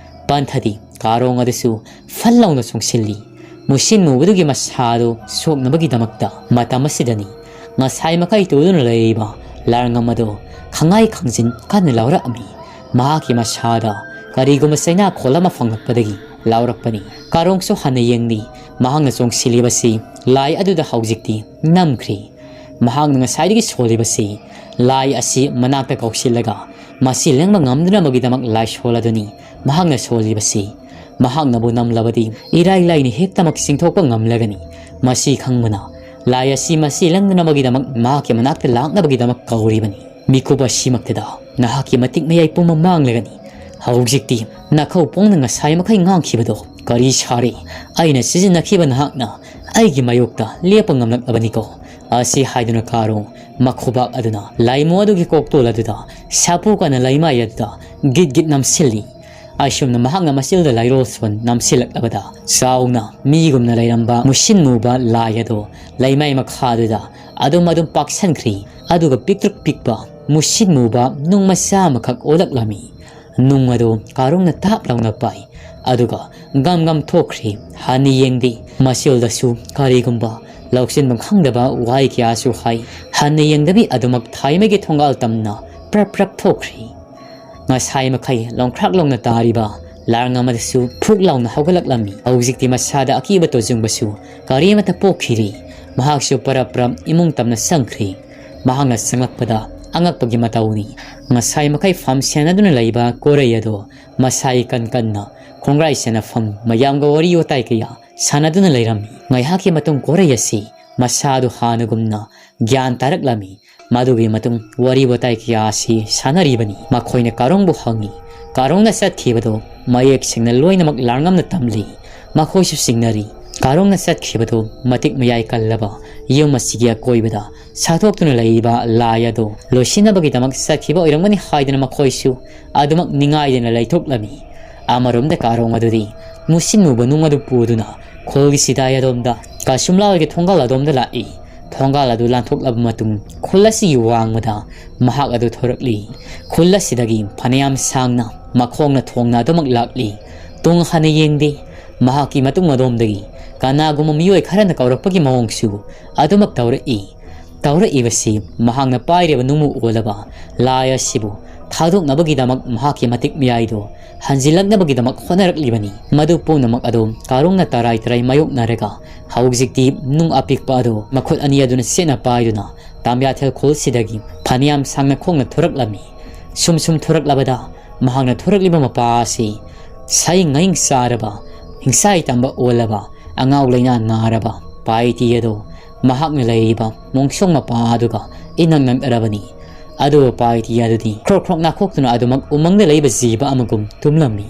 ꯄꯟꯊꯗꯤ ꯀꯥꯔꯣꯡ ꯑꯗꯨꯁꯨ ꯐꯜ ꯂꯥꯎꯅ ꯆꯣꯡꯁꯤꯜꯂꯤ꯫ ꯃꯨꯁꯤꯟ ꯃꯨꯕꯗꯨꯒꯤ ꯃꯁꯥꯗꯨ ꯁꯣꯛꯅꯕꯒꯤꯗꯃꯛꯇ ꯃꯇꯝ ꯑꯁꯤꯗꯅꯤ ꯉꯁꯥꯏ ꯃꯈꯩ ꯇꯨꯗꯨꯅ ꯂꯩꯔꯤꯕ ꯂꯥꯔꯉꯝ ꯑꯗꯨ ꯈꯪꯉꯥꯏ ꯈꯪꯖꯤꯟ ꯀꯟꯅ ꯂꯥꯎꯔꯛꯑꯝꯃꯤ꯫ ꯃꯍꯥꯛꯀꯤ ꯃꯁꯥꯗ ꯀꯔꯤꯒꯨꯝꯕ ꯆꯩꯅꯥꯈꯣꯜ ꯑꯃ ꯐꯪꯂꯛꯄꯗꯒꯤ ꯂꯥꯎꯔꯛꯄꯅꯤ꯫ ꯀꯥꯔꯣꯡꯁꯨ ꯍꯟꯅ ꯌꯦꯡꯂꯤ꯫ ꯃꯍꯥꯛꯅ ꯆꯣꯡꯁꯤꯜꯂꯤꯕꯁꯤ ꯂꯥꯏ ꯑꯗꯨꯗ ꯍꯧꯖꯤꯛꯇꯤ ꯅꯝꯈ꯭ꯔꯤ꯫ ꯃꯍꯥꯛꯅ ꯉꯁꯥꯏꯗꯒꯤ ꯁꯣꯜꯂꯤꯕꯁꯤ ꯂꯥꯏ ꯑꯁꯤ ꯃꯅꯥꯛꯇ ꯀꯧꯁꯤꯜꯂꯒ ꯃꯁꯤ ꯂꯦꯡꯕ ꯉꯝꯗꯅꯕꯒꯤꯗꯃꯛ ꯂꯥꯏꯁꯣꯜ ꯑꯗꯨꯅꯤ ꯃꯍꯥꯛꯅ ꯁꯣꯜꯂꯤꯕꯁꯤ꯫ ꯃꯍꯥꯛꯅꯕꯨ ꯅꯝꯂꯕꯗꯤ ꯏꯔꯥꯏ ꯂꯥꯏꯅ ꯍꯦꯛꯇꯃꯛ ꯆꯤꯡꯊꯣꯛꯄ ꯉꯝꯂꯒꯅꯤ꯫ ꯃꯁꯤ ꯈꯪꯕꯅ ꯂꯥꯏ ꯑꯁꯤ ꯃꯁꯤ ꯂꯦꯡꯗꯅꯕꯒꯤꯗꯃꯛ ꯃꯍꯥꯛꯀꯤ ꯃꯅꯥꯛꯇ ꯂꯥꯛꯅꯕꯒꯤꯗꯃꯛ ꯀꯧꯔꯤꯕꯅꯤ꯫ ꯃꯤꯀꯨꯞ ꯑꯁꯤꯃꯛꯇꯗ ꯅꯍꯥꯛꯀꯤ ꯃꯇꯤꯛ ꯃꯌꯥꯏ ꯄꯨꯝꯕ ꯃꯥꯡꯂꯒꯅꯤ꯫ ꯍꯧꯖꯤꯛꯇꯤ ꯅꯈꯧ ꯄꯣꯡꯅ ꯉꯁꯥꯏ ꯃꯈꯩ ꯉꯥꯡꯈꯤꯕꯗꯣ ꯀꯔꯤ ꯁꯥꯔꯦ? ꯑꯩꯅ ꯁꯤꯖꯤꯟꯅꯈꯤꯕ ꯅꯍꯥꯛꯅ ꯑꯩꯒꯤ ꯃꯥꯌꯣꯛꯇ ꯂꯦꯞꯄ ꯉꯝꯂꯛꯂꯕꯅꯤꯀꯣ꯫ ꯑꯁꯤ ꯍꯥꯏꯗꯨꯅ ꯀꯥꯔꯣꯡ ꯃꯈꯨꯕꯥꯛ ꯑꯗꯨꯅ ꯂꯥꯏꯃꯨ ꯑꯗꯨꯒꯤ ꯀꯣꯛꯇꯣꯜ ꯑꯗꯨꯗ ꯁꯥꯄꯨ ꯀꯟꯅ ꯂꯩꯃꯥꯏ ꯑꯗꯨꯗ ꯒꯤꯠ ꯒꯤꯠ ꯅꯝꯁꯤꯜꯂꯤ꯫ ꯑꯁꯨꯝꯅ ꯃꯍꯥꯛꯅ ꯃꯆꯤꯜꯗ ꯂꯥꯏꯔꯣꯜ ꯁꯣꯟ ꯅꯝꯁꯤꯜꯂꯛꯂꯕꯗ ꯆꯥꯎꯅ ꯃꯤꯒꯨꯝꯅ ꯂꯩꯔꯝꯕ ꯃꯨꯁꯤꯟ ꯃꯨꯕ ꯂꯥꯏ ꯑꯗꯨ ꯂꯩꯃꯥꯏ ꯃꯈꯥ ꯑꯗꯨꯗ ꯑꯗꯨꯝ ꯑꯗꯨꯝ ꯄꯥꯛꯁꯟꯈ꯭ꯔꯤ꯫ ꯑꯗꯨꯒ ꯄꯤꯛꯇ꯭ꯔꯨꯛ ꯄꯤꯛꯄ ꯃꯨꯁꯤꯟ ꯃꯨꯕ ꯅꯨꯡ ꯃꯆꯥ ꯑꯃꯈꯛ ꯑꯣꯜꯂꯛꯂꯝꯃꯤ꯫ ꯅꯨꯡ ꯑꯗꯨ ꯀꯥꯔꯣꯡꯅ ꯇꯥꯞ ꯂꯥꯎꯅ ꯄꯥꯏ꯫ ꯑꯗꯨꯒ ꯒꯝ ꯒꯝ ꯊꯣꯛꯈ꯭ꯔꯤ꯫ ꯍꯟꯅ ꯌꯦꯡꯗꯦ꯫ ꯃꯆꯤꯜꯗꯁꯨ ꯀꯔꯤꯒꯨꯝꯕ ꯂꯧꯁꯤꯟꯐꯝ ꯈꯪꯗꯕ ꯋꯥꯍꯩ ꯀꯌꯥꯁꯨ ꯍꯥꯏ꯫ ꯍꯟꯅ ꯌꯦꯡꯗꯕꯤ ꯑꯗꯨꯃꯛ ꯊꯥꯏꯃꯩꯒꯤ ꯊꯣꯡꯒꯥꯜ ꯇꯝꯅ ꯄ꯭ꯔꯞ ꯄ꯭ꯔꯞ ꯊꯣꯛꯈ꯭ꯔꯤ꯫ ꯉꯁꯥꯏ ꯃꯈꯩ ꯂꯣꯡꯈ꯭ꯔꯥꯛ ꯂꯣꯡꯅ ꯇꯥꯔꯤꯕ ꯂꯥꯡ ꯑꯃꯗꯁꯨ ꯐꯨꯛ ꯂꯥꯎꯅ ꯍꯧꯒꯠꯂꯛꯂꯝꯃꯤ꯫ ꯍꯧꯖꯤꯛꯇꯤ ꯃꯁꯥꯗ ꯑꯀꯤꯕ ꯇꯨꯖꯨꯡꯕꯁꯨ ꯀꯔꯤꯃꯠꯇ ꯄꯣꯛꯈꯤꯗ꯭ꯔꯤ꯫ ꯃꯍꯥꯛꯁꯨ ꯄꯔꯞ ꯄꯔꯞ ꯏꯃꯨꯡ ꯇꯝꯅ ꯆꯪꯈ꯭ꯔꯤ꯫ ꯃꯍꯥꯛꯅ ꯆꯪꯂꯛꯄꯗ ꯑꯉꯛꯄꯒꯤ ꯃꯇꯧꯅꯤ꯫ ꯉꯁꯥꯏ ꯃꯈꯩ ꯐꯝ ꯁꯦꯟꯅꯗꯨꯅ ꯂꯩꯕ ꯀꯣꯔꯩ ꯑꯗꯣ ꯃꯁꯥꯒꯤ ꯀꯟ ꯀꯟꯅ ꯈꯣꯡꯒ꯭ꯔꯥꯏ ꯁꯦꯟꯅꯐꯝ ꯃꯌꯥꯝꯒ ꯋꯥꯔꯤ ꯋꯥꯇꯥꯏ ꯀꯌꯥ ꯁꯥꯟꯅꯗꯨꯅ ꯂꯩꯔꯝꯃꯤ꯫ ꯉꯥꯏꯍꯥꯛꯀꯤ ꯃꯇꯨꯡ ꯀꯣꯔꯩ ꯑꯁꯤ ꯃꯁꯥꯗꯨ ꯍꯥꯟꯅꯒꯨꯝꯅ ꯒ꯭ꯌꯥꯟ ꯇꯥꯔꯛꯂꯝꯃꯤ꯫ ꯃꯗꯨꯒꯤ ꯃꯇꯨꯡ ꯋꯥꯔꯤ ꯋꯥꯇꯥꯏ ꯀꯌꯥ ꯑꯁꯤ ꯁꯥꯟꯅꯔꯤꯕꯅꯤ꯫ ꯃꯈꯣꯏꯅ ꯀꯥꯔꯣꯡꯕꯨ ꯍꯪꯉꯤ꯫ ꯀꯥꯔꯣꯡꯅ ꯆꯠꯈꯤꯕꯗꯨ ꯃꯌꯦꯛ ꯁꯦꯡꯅ ꯂꯣꯏꯅꯃꯛ ꯂꯥꯡꯉꯝꯅ ꯇꯝꯂꯤ꯫ ꯃꯈꯣꯏꯁꯨ ꯆꯤꯡꯅꯔꯤ꯫ ꯀꯥꯔꯣꯡꯅ ꯆꯠꯈꯤꯕꯗꯨ ꯃꯇꯤꯛ ꯃꯌꯥꯏ ꯀꯜꯂꯕ ꯌꯨꯝ ꯑꯁꯤꯒꯤ ꯑꯀꯣꯏꯕꯗ ꯁꯥꯊꯣꯛꯇꯨꯅ ꯂꯩꯔꯤꯕ ꯂꯥꯏ ꯑꯗꯨ ꯂꯣꯏꯁꯤꯟꯅꯕꯒꯤꯗꯃꯛ ꯆꯠꯈꯤꯕ ꯑꯣꯏꯔꯝꯒꯅꯤ ꯍꯥꯏꯗꯨꯅ ꯃꯈꯣꯏꯁꯨ ꯑꯗꯨꯃꯛ ꯅꯤꯡꯉꯥꯏꯗꯅ ꯂꯩꯊꯣꯛꯂꯝꯃꯤ꯫ ꯑꯃꯔꯣꯝꯗ ꯀꯥꯔꯣꯡ ꯑꯗꯨꯗꯤ ꯃꯨꯁꯤꯟ ꯃꯨꯕ ꯅꯨꯡ ꯑꯗꯨ ꯄꯨꯗꯨꯅ ꯈꯨꯜꯒꯤ ꯁꯤꯗꯥꯏ ꯑꯗꯣꯝꯗ ꯀꯥꯁꯨꯝꯂꯥ ꯍꯣꯏꯒꯤ ꯊꯣꯡꯒꯥꯜ ꯑꯗꯣꯝꯗ ꯂꯥꯛꯏ꯫ ꯊꯣꯡꯒꯥꯜ ꯑꯗꯨ ꯂꯥꯟꯊꯣꯛꯂꯕ ꯃꯇꯨꯡ ꯈꯨꯜ ꯑꯁꯤꯒꯤ ꯋꯥꯡꯃꯗ ꯃꯍꯥꯛ ꯑꯗꯨ ꯊꯣꯔꯛꯂꯤ꯫ ꯈꯨꯜ ꯑꯁꯤꯗꯒꯤ ꯐꯅꯌꯥꯝ ꯁꯥꯡꯅ ꯃꯈꯣꯡꯅ ꯊꯣꯡꯅ ꯑꯗꯨꯃꯛ ꯂꯥꯛꯂꯤ꯫ ꯇꯨꯡ ꯍꯟꯅ ꯌꯦꯡꯗꯦ꯫ ꯃꯍꯥꯛꯀꯤ ꯃꯇꯨꯡ ꯑꯗꯣꯝꯗꯒꯤ ꯀꯅꯥꯒꯨꯝꯕ ꯃꯤꯑꯣꯏ ꯈꯔꯅ ꯀꯧꯔꯛꯄꯒꯤ ꯃꯑꯣꯡꯁꯨ ꯑꯗꯨꯃꯛ ꯇꯧꯔꯛꯏ꯫ ꯇꯧꯔꯛꯏꯕꯁꯤ ꯃꯍꯥꯛꯅ ꯄꯥꯏꯔꯤꯕ ꯅꯨꯡꯃꯨ ꯑꯣꯜꯂꯕ ꯂꯥꯏ ꯑꯁꯤꯕꯨ ꯊꯥꯗꯣꯛꯅꯕꯒꯤꯗꯃꯛ ꯃꯍꯥꯛꯀꯤ ꯃꯇꯤꯛ ꯃꯌꯥꯏꯗꯨ ꯍꯟꯖꯤꯜꯂꯛꯅꯕꯒꯤꯗꯃꯛ ꯍꯣꯠꯅꯔꯛꯂꯤꯕꯅꯤ꯫ ꯃꯗꯨ ꯄꯨꯝꯅꯃꯛ ꯑꯗꯨ ꯀꯥꯔꯣꯡꯅ ꯇꯔꯥꯏ ꯇꯔꯥꯏ ꯃꯥꯌꯣꯛꯅꯔꯒ ꯍꯧꯖꯤꯛꯇꯤ ꯅꯨꯡ ꯑꯄꯤꯛꯄ ꯑꯗꯨ ꯃꯈꯨꯠ ꯑꯅꯤ ꯑꯗꯨꯅ ꯆꯦꯠꯅ ꯄꯥꯏꯗꯨꯅ ꯇꯥꯝꯌꯥꯊꯦꯜ ꯈꯨꯜꯁꯤꯗꯒꯤ ꯐꯅꯌꯥꯝ ꯁꯥꯡꯅ ꯈꯣꯡꯅ ꯊꯣꯔꯛꯂꯝꯃꯤ꯫ ꯁꯨꯝ ꯁꯨꯝ ꯊꯣꯔꯛꯂꯕꯗ ꯃꯍꯥꯛꯅ ꯊꯣꯔꯛꯂꯤꯕ ꯃꯄꯥ ꯑꯁꯤ ꯁꯥꯌꯤꯡ ꯉꯥꯌꯤꯡ ꯆꯥꯔꯕ, ꯍꯤꯡꯁꯥꯏ ꯇꯝꯕ ꯑꯣꯜꯂꯕ, ꯑꯉꯥꯎ ꯂꯩꯅꯥ ꯅꯥꯔꯕ ꯄꯥꯏꯇꯤ ꯑꯗꯨ ꯃꯍꯥꯛꯅ ꯂꯩꯔꯤꯕ ꯃꯣꯡꯁꯣꯡ ꯃꯄꯥ ꯑꯗꯨꯒ ꯏꯅꯛ ꯅꯛꯅꯔꯕꯅꯤ꯫ ꯑꯗꯨꯕꯨ ꯄꯥꯏꯇꯤ ꯑꯗꯨꯗꯤ ꯈ꯭ꯔꯣꯛ ꯈ꯭ꯔꯣꯛ ꯅꯥꯈꯣꯛꯇꯨꯅ ꯑꯗꯨꯃꯛ ꯎꯃꯪꯗ ꯂꯩꯕ ꯖꯤꯕ ꯑꯃꯒꯨꯝ ꯇꯨꯝꯂꯝꯃꯤ꯫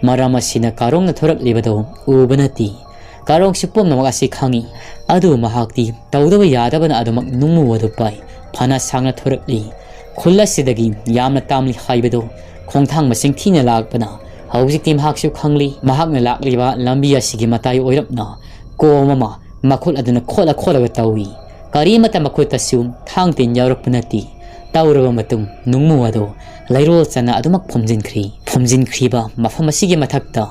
ꯃꯔꯝ ꯑꯁꯤꯅ ꯀꯥꯔꯣꯡꯅ ꯊꯣꯔꯛꯂꯤꯕꯗꯨ ꯎꯕ ꯅꯠꯇꯦ꯫ ꯀꯥꯔꯣꯡꯁꯨ ꯄꯨꯝꯅꯃꯛ ꯑꯁꯤ ꯈꯪꯏ꯫ ꯑꯗꯨꯕꯨ ꯃꯍꯥꯛꯇꯤ ꯇꯧꯗꯕ ꯌꯥꯗꯕꯅ ꯑꯗꯨꯃꯛ ꯅꯨꯡꯃꯨ ꯑꯗꯨ ꯄꯥꯏ꯫ ꯐꯅ ꯁꯥꯡꯅ ꯊꯣꯔꯛꯂꯤ꯫ ꯈꯨꯜ ꯑꯁꯤꯗꯒꯤ ꯌꯥꯝꯅ ꯇꯥꯝꯂꯤ ꯍꯥꯏꯕꯗꯨ ꯈꯣꯡꯊꯥꯡ ꯃꯁꯤꯡ ꯊꯤꯅ ꯂꯥꯛꯄꯅ ꯍꯧꯖꯤꯛꯇꯤ ꯃꯍꯥꯛꯁꯨ ꯈꯪꯂꯤ꯫ ꯃꯍꯥꯛꯅ ꯂꯥꯛꯂꯤꯕ ꯂꯝꯕꯤ ꯑꯁꯤꯒꯤ ꯃꯇꯥꯏ ꯑꯣꯏꯔꯞꯅ ꯀꯣꯝ ꯑꯃ ꯃꯈꯨꯠ ꯑꯗꯨꯅ ꯈꯣꯠꯂ ꯈꯣꯠꯂꯒ ꯇꯧꯏ꯫ ꯀꯔꯤꯃꯠꯇ ꯃꯈꯨꯠꯇꯁꯨ ꯊꯥꯡ ꯇꯤꯟ ꯌꯥꯎꯔꯛꯄ ꯅꯠꯇꯦ꯫ ꯇꯧꯔꯕ ꯃꯇꯨꯡ ꯅꯨꯡꯃꯨ ꯑꯗꯨ ꯂꯩꯔꯣꯜ ꯆꯅ ꯑꯗꯨꯃꯛ ꯐꯨꯝꯖꯤꯟꯈ꯭ꯔꯤ꯫ ꯐꯨꯝꯖꯤꯟꯈ꯭ꯔꯤꯕ ꯃꯐꯝ ꯑꯁꯤꯒꯤ ꯃꯊꯛꯇ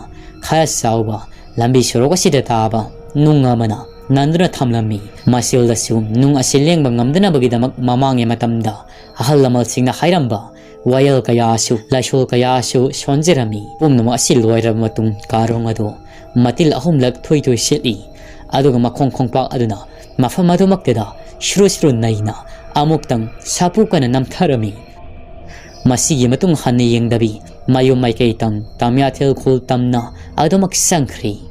ꯈꯔ ꯆꯥꯎꯕ ꯂꯝꯕꯤ ꯁꯣꯔꯣꯛ ꯑꯁꯤꯗ ꯇꯥꯕ ꯅꯨꯡ ꯑꯃꯅ ꯅꯟꯗꯨꯅ ꯊꯝꯂꯝꯃꯤ꯫ ꯃꯁꯤꯜꯗꯁꯨ ꯅꯨꯡ ꯑꯁꯤ ꯂꯦꯡꯕ ꯉꯝꯗꯅꯕꯒꯤꯗꯃꯛ ꯃꯃꯥꯡꯒꯤ ꯃꯇꯝꯗ ꯑꯍꯜ ꯂꯃꯟꯁꯤꯡꯅ ꯍꯥꯏꯔꯝꯕ ꯋꯥꯌꯦꯜ ꯀꯌꯥꯁꯨ, ꯂꯥꯏꯁꯣꯜ ꯀꯌꯥꯁꯨ ꯁꯣꯟꯖꯔꯝꯃꯤ꯫ ꯄꯨꯝꯅꯃꯛ ꯑꯁꯤ ꯂꯣꯏꯔꯕ ꯃꯇꯨꯡ ꯀꯥꯔꯣꯡ ꯑꯗꯨ ꯃꯇꯤꯜ ꯑꯍꯨꯝꯂꯛ ꯊꯨꯏ ꯊꯨꯏ ꯁꯤꯠꯂꯤ꯫ ꯑꯗꯨꯒ ꯃꯈꯣꯡ ꯈꯣꯡꯄꯥꯛ ꯑꯗꯨꯅ ꯃꯐꯝ ꯑꯗꯨꯃꯛꯇꯗ ꯁꯨꯔꯨ ꯁꯨꯔꯨ ꯅꯩꯅ ꯑꯃꯨꯛꯇꯪ ꯁꯥꯄꯨ ꯀꯟꯅ ꯅꯝꯊꯔꯝꯃꯤ꯫ ꯃꯁꯤꯒꯤ ꯃꯇꯨꯡ ꯍꯟꯅ ꯌꯦꯡꯗꯕꯤ ꯃꯌꯨꯝ ꯃꯥꯏꯀꯩ ꯇꯝ ꯇꯝꯌꯥꯊꯦꯜ ꯈꯨꯜ ꯇꯝꯅ ꯑꯗꯨꯃꯛ ꯆꯪꯈ꯭ꯔꯦ꯫